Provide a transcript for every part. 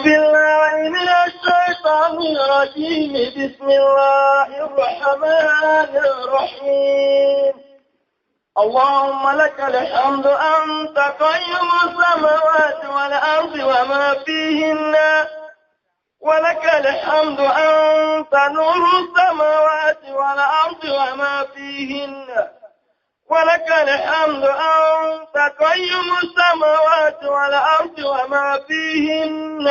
بالله من الشيطان الرجيم. بسم الله الرحمن الرحيم. اللهم لك الحمد، أنت قيم السماوات والأرض وما فيهن، ولك الحمد أنت نور السماوات والأرض وما فيهن، ولك الحمد أنت قيم السماوات والأرض وما فيهن،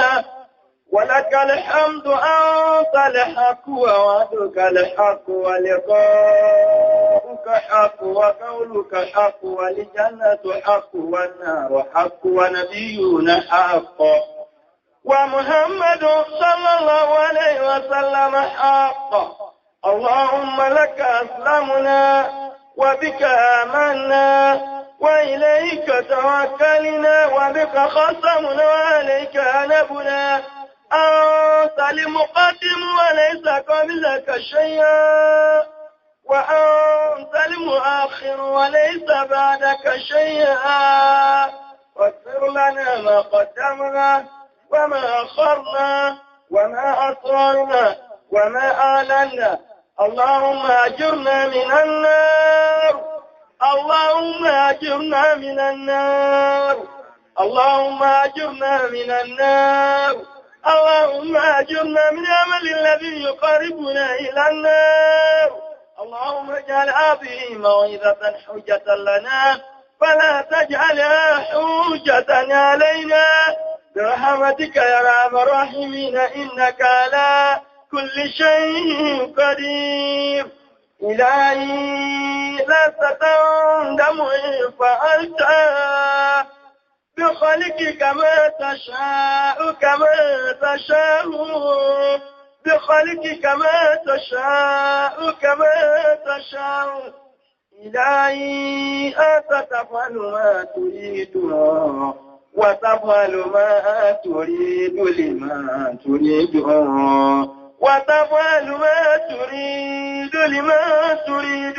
ولك الحمد أنت الحق ووعدك الحق ولقاؤك حق وقولك حق والجنة حق والنار حق ونبينا حق ومحمد صلى الله عليه وسلم حق. اللهم لك أسلمنا وبك آمنا وإليك توكلنا وبك خصمنا وعليك أنبنا. أنت المقدم وليس قبلك شيئا، وأنت المؤخر وليس بعدك شيئا. واغفر لنا ما قدمنا وما أخرنا وما أسررنا وما أعلنا. اللهم أجرنا من النار، اللهم أجرنا من النار، اللهم أجرنا من النار، اللهم أجرنا من العمل الذي يقربنا إلى النار. اللهم اجعل هذه موعظة حجة لنا فلا تجعلها حجة علينا، برحمتك يا أرحم الراحمين، إنك على كل شيء قدير. إلهي لست تندم إن فعلت بخلقك ما تشاء كما تشاء، بخلقك ما تشاء كما تشاء. إلهي أنت تفعل ما تريد وتفعل ما تريد لما تريد، وتفعل ما تريد لما تريد.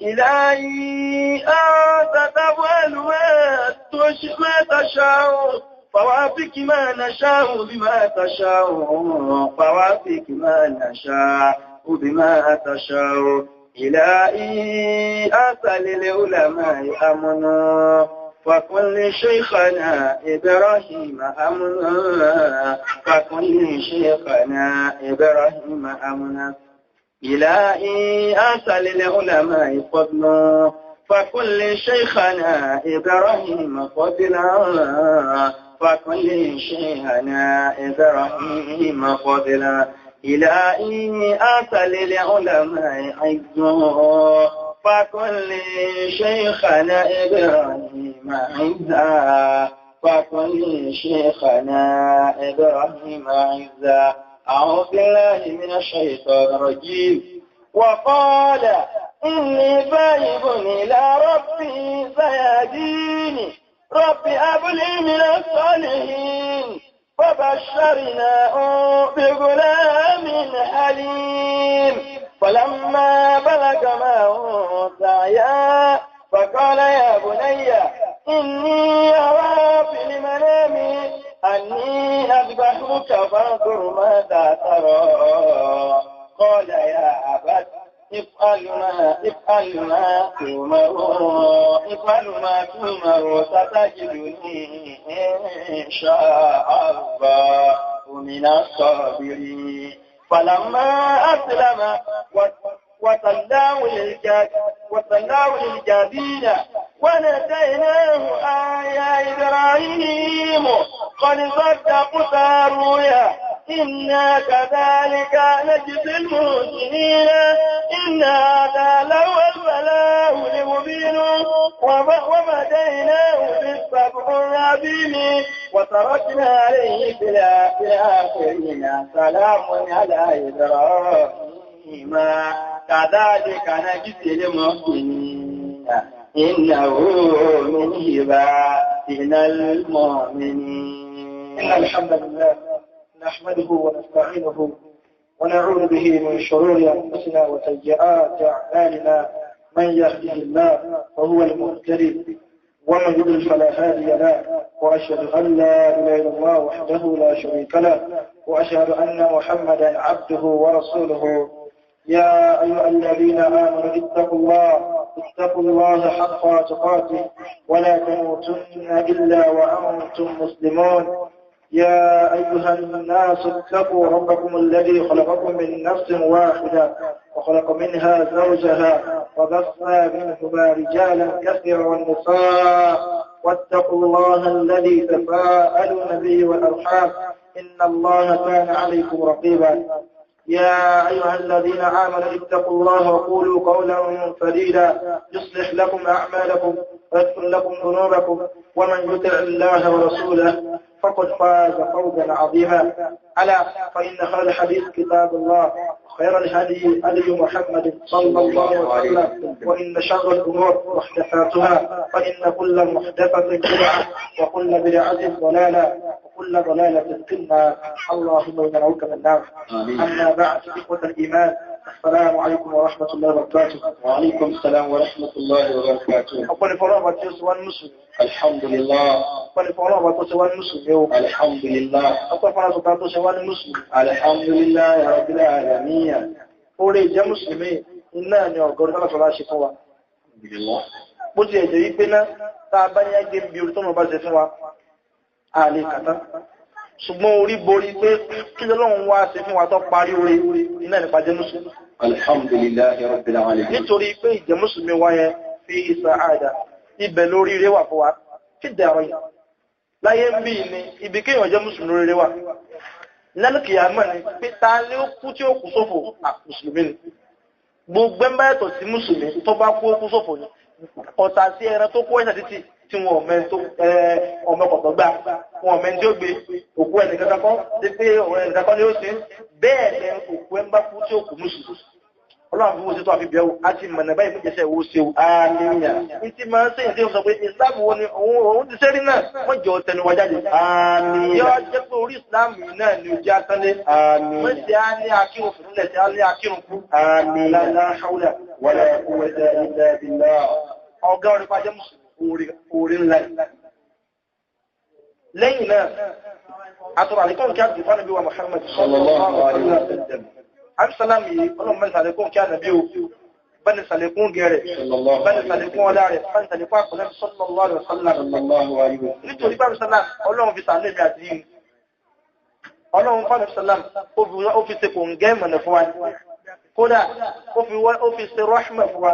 إلهي أنت تفعل ما تشاء، فوافق ما نشاء بما تشاء، فوافق ما نشاء بما تشاء. إلهي أنت للعلماء أمنا، فكن لشيخنا إبراهيم أمنا، فكن لشيخنا إبراهيم أمنا. إلهي أنت للعلماء فضلا، فكن لشيخنا إبراهيم فضلا، فكن لشيخنا إبراهيم فضلا. إلهي أنت للعلماء عزا، فكن لشيخنا إبراهيم عزا، فكن لشيخنا إبراهيم عزا. أعوذ بالله من الشيطان الرجيم. وقال إني ذاهب إلى ربي سيهديني، رب هب لي من الصالحين. فبشرناه بغلام حليم، فلما بلغ معه سعيا فقال يا بني إني أرى في المنام أني أذبحك فانظر ماذا ترى. قال يا أبت افعل ما تؤمر، افعل ما تؤمر، ستجدني إن شاء الله من الصابرين. فلما أسلم وتلاه للجبين وناديناه يا إبراهيم قد صدقت الرؤيا، إنا كذلك نجزي المحسنين، إن هذا لهو البلاء المبين. وفديناه بالذبح العظيم وتركنا عليه في الآخرين. سلام على إبراهيم، كذلك نجزي المحسنين، إنه من عبادنا المؤمنين. إن الحمد لله نحمده ونستعينه ونعوذ به من شرور أنفسنا وسيئات أعمالنا، من يهده الله فهو المهتدي، ومن يضلل فلا هادي له، وأشهد أن لا إله إلا الله وحده لا شريك له، وأشهد أن محمدا عبده ورسوله. يا أيها الذين آمنوا اتقوا الله حق تقاته ولا تموتن إلا وأنتم مسلمون. يا أيها الناس اتقوا ربكم الذي خلقكم من نفس واحدة وخلق منها زوجها وبث منهما رجالا كثيرا والنساء، واتقوا الله الذي تساءلون به والأرحام إن الله كان عليكم رقيبا. يا أيها الذين آمنوا اتقوا الله وقولوا قولا سديدا يصلح لكم أعمالكم ويغفر لكم ذنوبكم، ومن يطع الله ورسوله فقد فاز فوزا عظيما. ألا فإن خير الحديث كتاب الله، خير الهدي هدي محمد صلى الله عليه وسلم، وإن شر الأمور محدثاتها، فإن كل محدثة بدعة، وكل بدعة ضلالة، وكل ضلالة في النار. اللهم إنا نعوذ من النار. أما بعد، إخوة الإيمان، السلام عليكم ورحمة الله وبركاته. وعليكم السلام ورحمة الله وبركاته. أقول فالله باتيوس والمسلم. الحمد لله. أقول فالله باتيوس والمسلم. الحمد لله. أقول فالله باتيوس والمسلم. الحمد لله رب العالمين. Oore ìjẹ́ Mùsùlùmí iná ni ọ̀gọ́rùn tọ́lá tọ́lá ṣe fún wa. Bó ti ẹ̀jẹ̀ wípé náà tá a bá ní ẹgbẹ́ bí orí tọ́nà bá ṣe fún wa, a lè kàtá. Ṣùgbọ́n orí borí pé kí lọ́lọ́run wá ṣe fún wa tó parí orí iná nípa jẹ́ Mùsùlùmí. Alhamdulillahi rabbil alamin. Nítorí pé ìjẹ́ Mùsùlùmí wa yẹn fi sa'ada, ibẹ̀ lórí ire wà fún wa, fi dẹ̀rọ yìí. Láyé ń bí ni ibi kéèyàn jẹ́ Mùsùlùmí lórí ire wà. Lálùkìyàmọ̀ ni pé ta lé ó kú tí ó kú sófò Mùsùlùmí ni. Gbogbo ẹ̀ ń bá yàtọ̀ sí Mùsùlùmí tó bá kú ó kú sófò ni. Ọ̀tà sí ẹran tó kó ẹ̀sà títì tí wọn ọ̀mẹ́ tó ọmọ kọ̀tọ̀ gbà, wọn ọ̀mẹ́ tí ó gbé òkú ẹnìkan kọ́ sí pé ọ̀rẹ́ ẹnìkan kọ́ ni ó sin. Bẹ́ẹ̀ ni òkú ẹ̀ ń bá kú tí ó kú Mùsùlùmí. Ọlọ́run fi wo ṣe tó àfi bẹ̀rù àti mọ̀nà báyìí fún ìjẹsẹ̀ wo ṣe o. Àmín. Ní ti máa ń sèyàn tí ó sọ pé Ìsìláàmù wo ni òun ti sẹ́rí náà wọ́n jọ tẹnu wa jáde. Àmín. Yọ jẹ́ pé orí Ìsìláàmù yìí náà ni ojú asánlé. Àmín. Wọ́n ti á ní akírun fún ilẹ̀ tí á ní akírun kú. Àmín. La hawla wala quwwata illa billah. Ọ̀gá orí pàjẹ́ Mùsùlùmí orí ńlá yìí. Lẹ́yìn náà, àtọ̀rọ̀ àlékún kí á ti fánàbí wa Muhammad sallallahu alaihi wa sallam. Absalom yìí ọlọ́run bá ní sàlékún kí ànàbí o, bá ní sàlékún gẹ̀rẹ̀, bá ní sàlékún ọlá rẹ̀, bá ní sàlékún àkọlẹ́ sallallahu alaihi wasallam. Nítorí bá Absalom ọlọ́run fi sàánú èmi àti yìí. Ọlọ́run fún Absalom ó fi ṣe kò ń gẹ́ ìmọ̀nà fún wa. Kódà ó fi ṣe rọ́ṣmẹ̀ fún wa,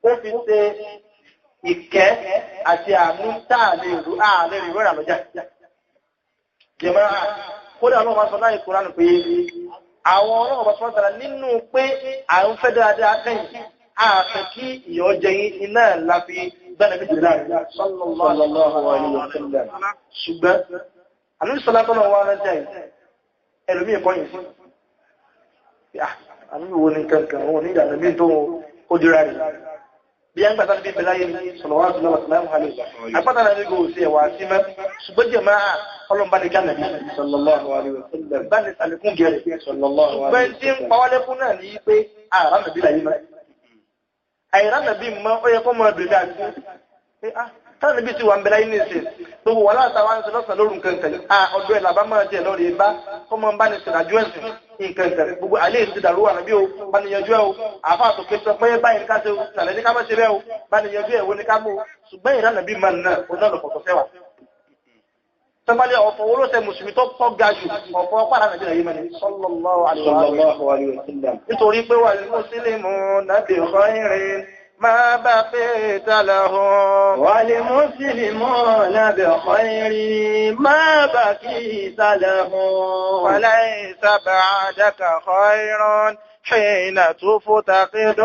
ó fi ṣe ìkẹ́ àti àánú táàlé ìlú ààlẹ́ ìrora lọ́jà. Jẹ̀mọ́ kódà ọlọ́run bá sọ láì Kùránì pé àwọn ọlọ́run bá sọ́tara nínú pé à ń fẹ́ dáadáa kẹ́yìn àfẹ́ kí ìyọ́ jẹ yín iná láfi gbẹ́nà méjì láàrin sallallahu alaihi wasallam. Ṣùgbọ́n àlúrí sọlá tọ́nà wà rẹ̀ yìí ẹlòmí ìkọyìn fún àmì wo ní kankan òun ní ìdànà mí tó ó dira rẹ̀ bí a ń gbàtà níbi ìbẹ̀láyé ní salawatu wa salamu alayhi àpáta náà ní kò sí ẹ̀wà sí mẹ́ ṣùgbọ́n jẹ̀ máa ọlọ́mbà ní kánà bí sallallahu alaihi wasallam bá ní sàlékún gẹ̀rẹ̀ ṣùgbọ́n tí ń pawálẹ́kún náà ní pé àránàbí láyé mọ́ àìránàbí mọ́ ó yẹ kó mọ́ bèbè àti tánàbí ti wà ń bẹ láyé nìsín gbogbo wà láta wá ń sọ lọ́sàn lóru nǹkan kan ọdún ẹ̀ làbá máa jẹ lọ́rẹ̀ bá kó mọ́ bá ní sìnàjú ẹ̀sìn nǹkan kan gbogbo àlẹ́ ìsìn dàrú wà níbí o bá ní yanjú ẹ o àfa àtòkè sọ pé báyìí ká ṣe sàlẹ̀ ní ká má ṣe bẹ́ẹ̀ o bá ní yanjú ẹ̀ wo ní ká mú o ṣùgbọ́n ìránàbí máa nà ó náà lọ́pọ̀ fẹ́ wà. Tọ́mọ́lé ọ̀fọ̀ owó ló ṣe Mùsùlùmí tó tọ́ ga jù ọ̀fọ̀ pàdánù Nàìjíríà yìí mẹ́ni sallallahu alaihi wa sallam. Nítorí pé wal muslimuna bi khairin ma baqita lahum. Wal muslimuna bi khairin ma baqita lahum. Wa laysa ba'daka khairun حين تفتقد.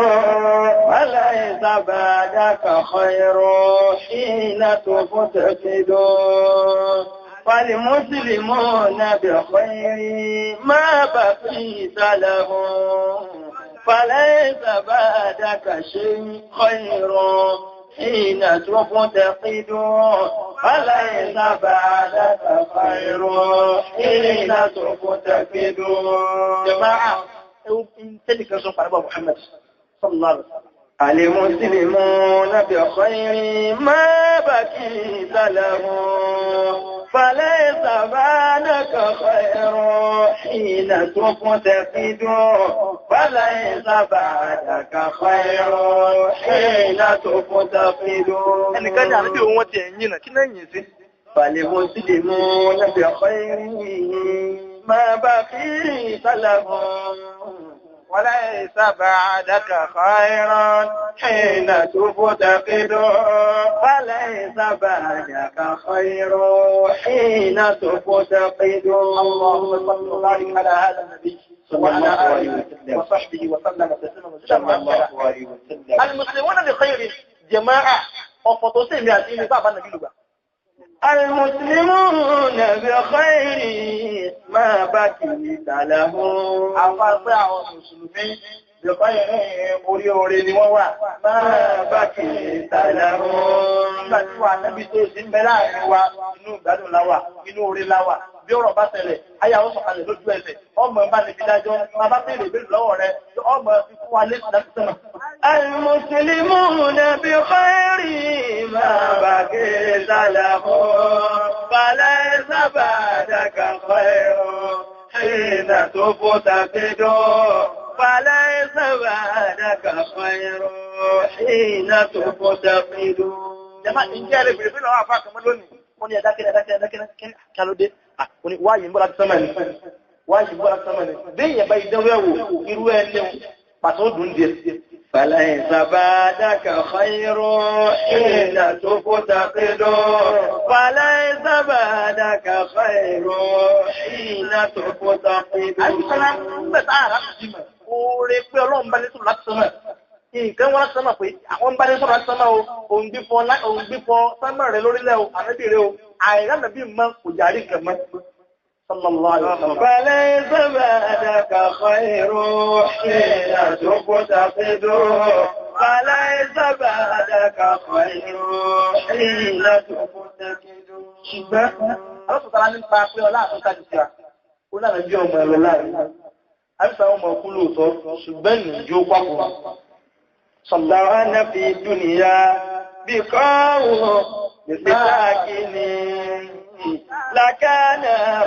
وليس بعدك خير حين تفتقد. فالمسلمون بخير ما بقيت لهم، فليس بعدك شيء خير حين تفتقد. فليس بعدك خير حين تفتقد. جماعة tẹ́nìkan sọ pàdébà Muhammad sallallahu alaihi wasallam. المسلمون بخير ما بكيت لهم فليس بعدك خير حين تفتقد فليس بعدك خير حين تفتقد. Ẹnìkan ní ànábì òun wọ́n ti ẹ̀yìn náà kí náà yìn sí. فالمسلمون بخير ما بقيت لهم وليس بعدك خير حين تفتقد فليس بعدك خير حين تفتقد. اللهم صل وبارك على هذا النبي وعلى آله وصحبه وسلم تسليما صلى الله عليه وسلم. المسلمون بخير جماعة ọ̀fọ̀ tó sì mi àti ilé bàbá nàbí lùgbà. المسلمون بخير ما بقيت لهم. Àfa pé àwọn mùsùlùmí bẹ̀kọ́ orí oore ni wọ́n wà. ما بقيت لهم. Nígbà tí wà nábì tó sì ń bẹ láàrin wa, inú ìgbádùn la wà, inú oore la wà. Bí ọ̀rọ̀ bá ṣẹlẹ̀, ayé àwọn sọ̀kalẹ̀ lójú ẹsẹ̀, ọmọ bá níbi dájọ́, máa bá béèrè ìbéèrè lọ́wọ́ rẹ, ọmọ fi fún wa lé láti sẹ́mọ̀. المسلمون بخير ما بقيت لهم فليس بعدك خير حين تفتقد فليس بعدك خير حين تفتقد. Jẹ́má ìjẹ́ rẹ̀ bèrè lọ́wọ́ àfáà kan mọ́ lónìí. Wọ́n ní ẹ̀dákẹ́ ẹ̀dákẹ́ ẹ̀dákẹ́ kí ló dé? Ó ní wáyé ń bọ́ láti sánmà ni. Wáyé ń bọ́ láti sánmà ni. Béèyàn bá ìdánwò ẹ̀wò irú ẹni pàtó dùn díẹ̀. فليس بعدك خير حين تفتقد فليس بعدك خير حين تفتقد. Àyíkọ́lá ń bẹ̀ tá àrà ti mọ̀. Oore pé Ọlọ́run bá ní sọ̀rọ̀ láti sánmà. Nǹkan wọn láti sánmà pé àwọn bá ní sọ̀rọ̀ láti sánmà o, òun gbífọ́ sánmà rẹ̀ lórílẹ̀ o, ànábì rẹ̀ o, àìrá nàbí mọ́ kò jàrí nǹkan mọ́. Sallallahu alaihi wasallam. فليس بعدك خير حين تفتقد فليس بعدك خير حين تفتقد. Ṣùgbọ́n alọ́sọ̀tara nípa pé ọlá àtúntà ti ṣe à, ó náà bí ọmọ ẹ̀rọ láàrin. Àbísà ọmọ ọkú lóòótọ́, ṣùgbọ́n nìjó pápọ̀. لو أنا في الدنيا بقاء بساكن لكان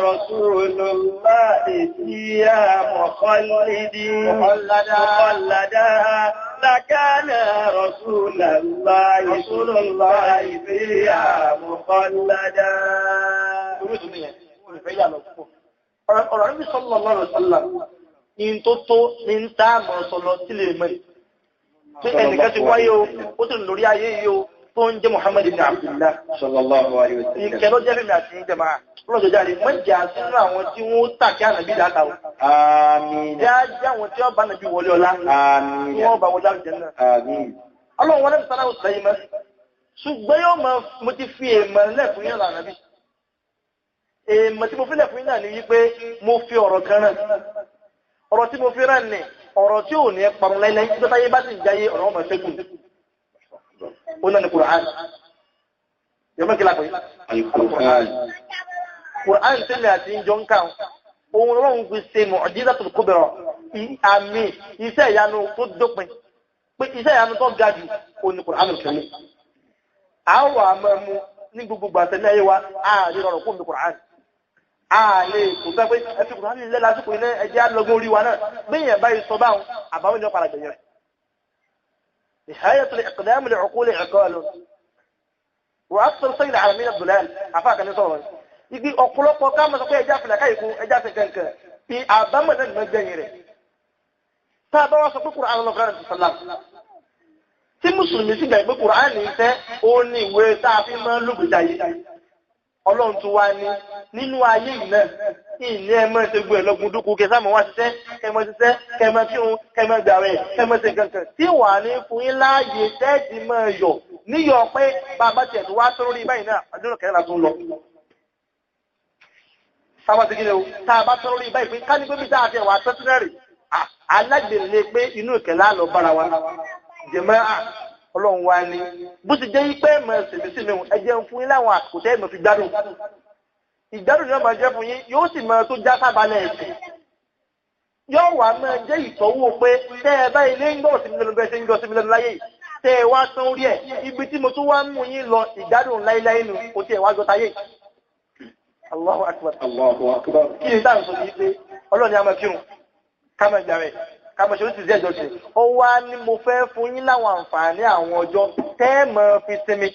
رسول الله فيها مخلدي مخلدا لكان رسول الله رسول الله فيها مخلدا. Ọ̀rọ̀ Ànábì sallallahu alaihi wasallam ní tó tó ní ń tá àmọ́ sọlọ tí lè mọ̀. Tí ẹnìkan ti wáyé o, ó sì lórí ayé yìí o, tó ń jẹ́ Muhammad ibn Abdullah. Sallallahu alaihi wasallam. Ìkẹ́ ló jẹ́ fíìmù àti ìjẹma. Lọ́jọ́ jáde, mọ́ jà sínú àwọn tí wọ́n tàkí ànàbí dáta o. Àmín. Já jẹ́ àwọn tí wọ́n bá nàbí wọlé ọlá. Àmín. Tí wọ́n bá wọlé àlùjánnà. Àmín. Ọlọ́run wọn lẹ́nu sára òsì lẹ́yìn mọ́. Ṣùgbọ́n yóò mọ mo ti fi èèmọ̀ lẹ́fún yín lànà bí. Èèmọ̀ tí mo fi lẹ́fún yín náà ni wípé mo fi ọ̀rọ̀ kan rán. Ọ̀rọ̀ tí mo fi rán ni ọ̀rọ̀ tí ò ní parun láíláí tó táyé bá sì ń jáyé ọ̀rọ̀ ọmọ ṣẹ́kù. Ó náà ni Kùránì. Yọmọ kí la pè é? Al-Qur'an. Kùránì tẹ́lẹ̀ àti ìjọ ń kàn. Ohun Ọlọ́run fi ṣe mu'jizatul kubra. Àmì iṣẹ́ ìyanu tó dópin. Pé iṣẹ́ ìyanu tó ga jù ó ní Kùránì Karim. A wà máa mú ní gbogbo gbàtẹ́ ayé wa, a lè rọrùn kó mi Kùránì. A lè kò sọ pé ẹ fi Kùránì lẹ́ lásìkò iná ẹjẹ́ alọ́gbọ́n orí wa náà. Béèyàn báyìí sọ báwọn, àbáwọn ìjọ padà gbẹ̀yìn rẹ̀. Nihayatul iqdam li'uquli iqal. Wa akthar sayl alamin ad-dulal. Àfáà kan ní sọ̀rọ̀. Ibi ọ̀pọ̀lọpọ̀ ká máa sọ pé ẹjẹ́ àfìlà káyìkú, ẹjẹ́ àfẹ́ kẹ̀kẹ́. Fi àbámọ̀ náà ní gbẹ̀yìn rẹ̀. Tá a bá wá sọ pé Kùránì lọ fẹ́ràn sàlám. Tí Mùsùlùmí sì gbà pé Kùránì ń fẹ́, ó ní ìwé tá a fi máa ń lògbèjà yìí. Ọlọ́run tó wá ní nínú ayé yìí náà, ìní ẹ máa ṣe gbọ́ ẹ̀ lọ́gbọ̀n dúkú kẹ sáà mọ̀ wá ṣiṣẹ́, kẹ mọ̀ ṣiṣẹ́, kẹ mọ̀ kírun, kẹ mọ̀ gbààwẹ̀, kẹ mọ̀ ṣe kankan. Tí wà ní fún yín láàyè tẹ́ẹ̀tì máa yọ̀ níyọ̀ pé bàbá tiẹ̀ tó wá tó lórí báyìí náà, ọdún kẹrin la tún lọ. Sábà ti kíni o, tá a bá tó lórí báyìí pé ká ní pé bí tá a ti wà tẹ́tínẹ́rì, alágbèrè pé inú ìkẹlẹ́ àlọ́ bára wa. Jẹ̀mọ́ à, Ọlọ́run wa ni. Bó ti jẹ́ pé mọ̀ ṣèbísí mi, ẹ jẹun fún yín láwọn àsìkò tẹ́ ẹ mọ̀ fi gbádùn. Ìgbádùn ni wọ́n máa jẹ́ fún yín, yóò sì máa tó já sábàlẹ̀ ẹ̀sìn. Yóò wá máa jẹ́ ìtọ́wò pé tẹ́ ẹ bá ilé ń gbọ́ sí mi lẹ́nu bẹ́ẹ̀ ṣe ń gbọ́ sí mi lẹ́nu láyé yìí. Tẹ́ ẹ wá tán orí ẹ̀, ibi tí mo tún wá ń mú yín lọ ìgbádùn láíláí nù, kò tiẹ̀ wá jọta yé. Allahu akbar. Allahu akbar. Kí ni táà ń sọ yìí pé Ọlọ́run ni a máa kírun, ká máa gbààwẹ̀, ká máa ṣe oríṣiríṣi ẹ̀jọ́ ṣe. Ó wá ní mo fẹ́ fún yín láwọn àǹfààní àwọn ọjọ́ tẹ́ ẹ máa fi sinmi,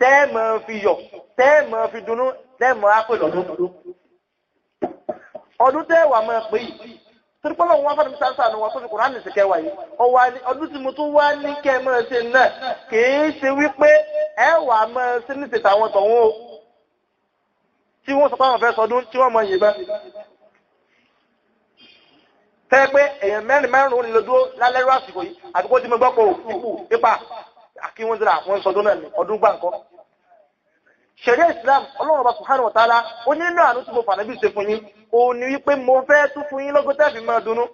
tẹ́ ẹ máa fi yọ̀, tẹ́ ẹ máa fi dunnú, tẹ́ ẹ máa pè lọ́dún. Ọdún tẹ́ ẹ wà máa pè yìí. Torí pé Ọlọ́run wá fún mi sáńsà ni wọn tó fi Kùránì sí kẹwàá yìí. Ó wá ní ọdún tí mo tún wá ní kẹ́ ẹ máa ṣe náà kìí ṣe wípé ẹ wà máa ṣe ní ṣètò àwọn tọ̀hún o. Tí wọ́n sọ pé àwọn fẹ́ sọdún tí wọ́n mọ yìnbọn. Tẹ́ pé èèyàn mẹ́rin márùn-ún lè dúró lálẹ́rú àsìkò yìí àti kó tí mo gbọ́ pé òkú pípa kí wọ́n dira wọ́n sọdún náà ní ọdún gbà nǹkan. Ṣẹ̀ríà Islam Ọlọ́run ọba Subhanahu wa ta'ala ó ní nínú àánú tí mo fànàbí ṣe fún yín ó ní wípé mo fẹ́ tún fún yín lọ́gọ́ tẹ́ẹ̀fì máa dunnú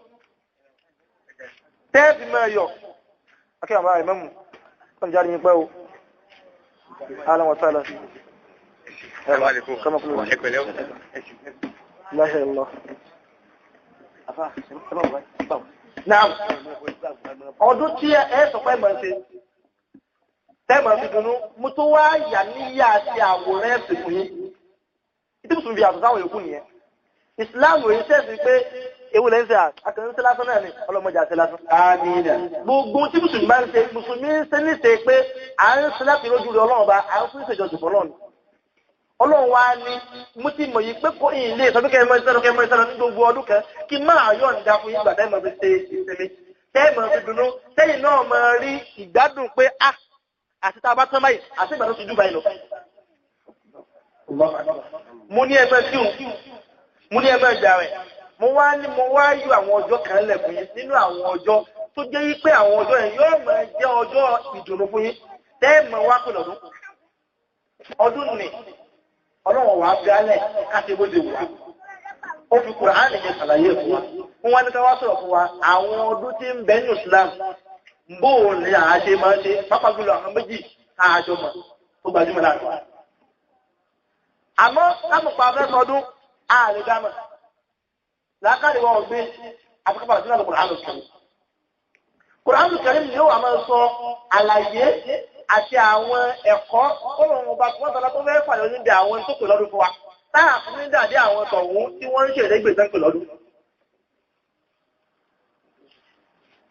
tẹ́ẹ̀fì máa yọ̀. Akẹ́ àwọn ará ìmọ̀mù kọ́ni jáde yín pẹ́ o. Ahlan wa sahlan. Kama kúlù. La ilaha illallah. Naam. Ọdún tí ẹ sọ pé mọ̀ ṣe tẹ́mọ̀ fi dùnú, mo tó wá yà níyà àti àwòrán ẹ̀sìn fún yín. Ìdí mùsùlùmí fi àtúnṣe àwọn yòókù nìyẹn. Ìsìláàmù èyí sẹ́sìn pé ewu lẹ́ ń ṣe àkànṣe lásán náà ni ọlọ́mọdé àti lásán. Àmín. Gbogbo tí mùsùlùmí bá ń ṣe, mùsùlùmí ń ṣe níṣe pé à ń ṣe láti rójú rẹ Ọlọ́run ọba, à ń fún ìṣèjọsìn fọlọ́run. Ọlọ́run wa ni mo ti mọ̀ yìí pé kó ìyìn lè sọ pé kẹ́mọ́ ìṣẹ́lọ kẹ́mọ́ ìṣẹ́lọ ní gbogbo ọdún kan kí máa yọ̀ ń dá fún yín gbà tẹ́mọ̀ fi ṣe ìsinmi tẹ́mọ̀ fi dùnnú tẹ́yìn náà máa rí ìgbádùn pé a àti tá a bá tán báyìí àti ìgbà tó ti jù báyìí lọ. Mo ní ẹgbẹ́ tí òun mo ní ẹgbẹ́ ìjà rẹ̀ mo wá ní mo wá yọ àwọn ọjọ́ kan lẹ̀ fún yín nínú àwọn ọjọ́ tó jẹ́ wípé àwọn ọjọ́ yẹn yóò máa jẹ́ ọjọ́ ìdùnnú fún yín tẹ́ẹ̀mọ̀ wá pè lọ́dún. Ọdún ni Ọlọ́run wà á fi alẹ̀ káṣe bó ṣe wù wá. Ó fi Kùránì yẹn ṣàlàyé fún wa. Wọ́n wá ní ká wá sọ̀rọ̀ fún wa àwọn ọdún tí ń bẹ nínú Islam. Bó o ní àá ṣe máa ń ṣe pápá jùlọ àwọn méjì àjọ mọ̀ tó gbajúmọ̀ láàrin wa. Àmọ́ lámùpá fẹ́ sọdún ààrẹ dámọ̀. Làákàrí wọn ò gbé afẹ́kápá sínú àlọ́ Kùránì Karim. Kùránì Karim ni ó wà máa sọ àlàyé àti àwọn ẹ̀kọ́ kọ́lọ̀wọ̀n ọba tí wọ́n tọ́lá tó fẹ́ fàyọ níbi àwọn tó pè lọ́dún fún wa táà fún ní dàbí àwọn tọ̀hún tí wọ́n ń ṣe ìrẹ́gbẹ̀ tán pè lọ́dún.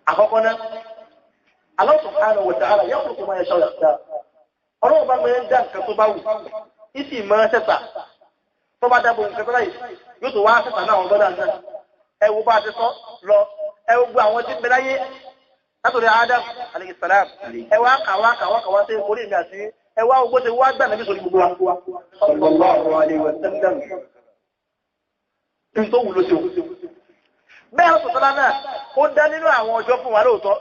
Àkọ́kọ́ náà, Allah subhanahu wa ta'ala yakhluqu ma yasha'u yakhtar. Ọlọ́run bá máa ń dá nǹkan tó bá wù, ìsì máa ń ṣẹ̀ṣà. Tó bá dábò nǹkan tó láyè, yóò tó wá ṣẹ̀ṣà náà ọ̀gbọ́n náà. Ẹ wo bá a ti sọ lọ, ẹ wo gbogbo àwọn tí ń bẹ láyé látòrí Adam alayhi salam ẹ wá kàwá kàwá kàwá sí orí mi àti ẹ wá ogbó ti wá gbà nàbí sórí gbogbo wa. Sallallahu alayhi wa sallam. Ní tó wù ló ṣe wù. Bẹ́ẹ̀ lọ́sọ̀tọ́lá náà, ó dá nínú àwọn ọjọ́ fún wa lóòótọ́.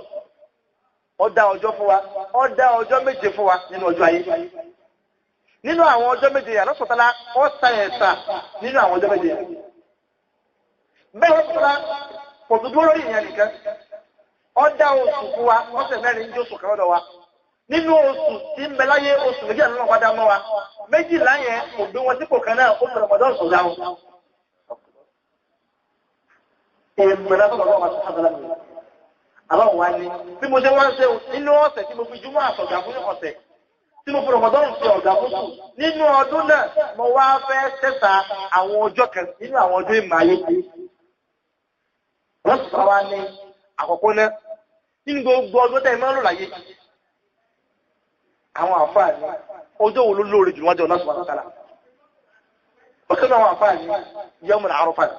Ó dá ọjọ́ fún wa, ó dá ọjọ́ méje fún wa nínú ọjọ́ ayé. Nínú àwọn ọjọ́ méje yẹn, lọ́sọ̀tọ́lá ó sa ẹ̀sà nínú àwọn ọjọ́ méje yẹn. Bẹ́ẹ̀ lọ́sọ̀tọ́lá kò tún dúró lórí ìyẹn nìkan. Ó dá oṣù fún wa, ọ̀sẹ̀ mẹ́rin ń jóṣù kan lọ́dọ̀ wa. Nínú oṣù tí ń bẹ láyé oṣù méjìlá lọ́nà padà mọ́ wa. Méjìlá yẹn kò gbé wọn sípò kan náà, ó fi Ramadan sọ̀dá wọn. Èèmọ̀ látọ̀dọ̀ Ọlọ́run àti Sàdálà mi. Àlọ́ wa ni bí mo ṣe wá ń ṣe nínú ọ̀sẹ̀ tí mo fi júmọ́ àtọ̀gà fún ọ̀sẹ̀ tí mo fi Ramadan ṣe ọ̀gá fún sùn. Nínú ọdún náà, mo wá fẹ́ ṣẹ̀ṣà àwọn ọjọ́ kan nínú àwọn ọdún ìmọ̀ ayé. Wọ́n sì sọ wá ní àkọ́kọ́ náà nínú gbogbo ọdún tẹ́ ẹ máa ń lò láyé. Àwọn àfáà ní ọjọ́ wo ló lóore jù wájú Allah subhanahu wa ta'ala. Ó kẹ́nu àwọn àfáà ní yawmul Arafah.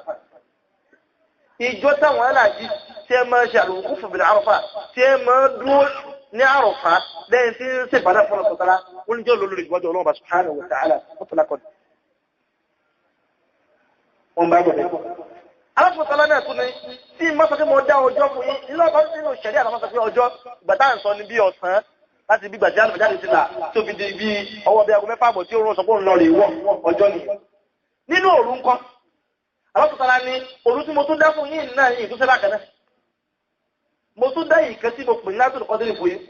Ìjọ táwọn aláàjí tí ẹ máa ṣe al-wuquf bil Arafah tí ẹ máa dúró ní Arafah lẹ́yìn tí ń ṣèbàdà fún ọ̀sọ̀tara ó ní jọ́ lórí jù wájú Allah subhanahu wa ta'ala mutlaqan. Wọ́n bá bọ̀ bẹ́ẹ̀. Aláfọ̀tọ́lá náà tún ní tí má sọ pé mo dá ọjọ́ fún yín nínú ọkọ̀ nínú ìṣẹ̀lẹ̀ àwọn sọ pé ọjọ́ ìgbà tá à ń sọ ní bí ọ̀sán láti bí gbàjá àlùfáà ti là tó fi di bí ọwọ́ bí aago mẹ́fà àbọ̀ tí ó rán sọ pé òun lọ rè wọ̀ ọjọ́ nìyẹn. Nínú òru ńkọ́ aláfọ̀tọ́lá ní òru tí mo tún dá fún yín náà yìí tó sẹ́lá kan náà. Mo tún dá ìkan tí mo pè ní látòlù kọ́dírì fún yín.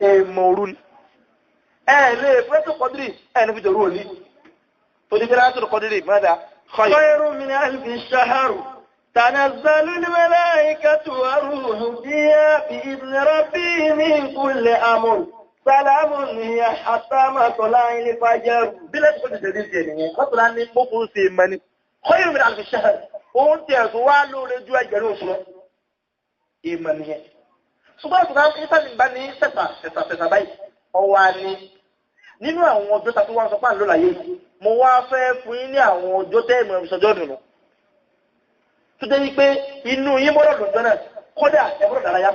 Èèmọ̀ òru ni. Ẹ lè fẹ́tò kọ́dírì ẹ ní fi dòru òní. Torí pé látòlù kọ́dírì mọ́dà خير من ألف شهر. تنزل الملائكة والروح فيها بإذن ربهم من كل أمر سلام هي حتى مطلع الفجر. Bí lẹ́sìn kó ti ṣe díẹ̀ nìyẹn, lọ́tọ̀lá ní gbókùn sí ìmọ̀ ni. Khayrun min alfi shahr, òun ti ẹ̀sùn wá lóore ju ẹgbẹ̀rún oṣù lọ. Ìmọ̀ nìyẹn. Ṣùgbọ́n ìṣúná ìsàlẹ̀ bá ní sẹ̀sà sẹ̀sà sẹ̀sà báyìí, ọwọ́ á ní. Nínú àwọn ọjọ́ tàbí wọ́n sọ pé àlọ́ láyé, mo wá fẹ́ fún yín ní àwọn ọjọ́ tẹ́ ìmọ̀ ìṣọjọ́ dùnú. Tó jẹ́ wípé inú yín gbọ́dọ̀ dùn jọ náà, kódà ẹ gbọ́dọ̀ dárayá.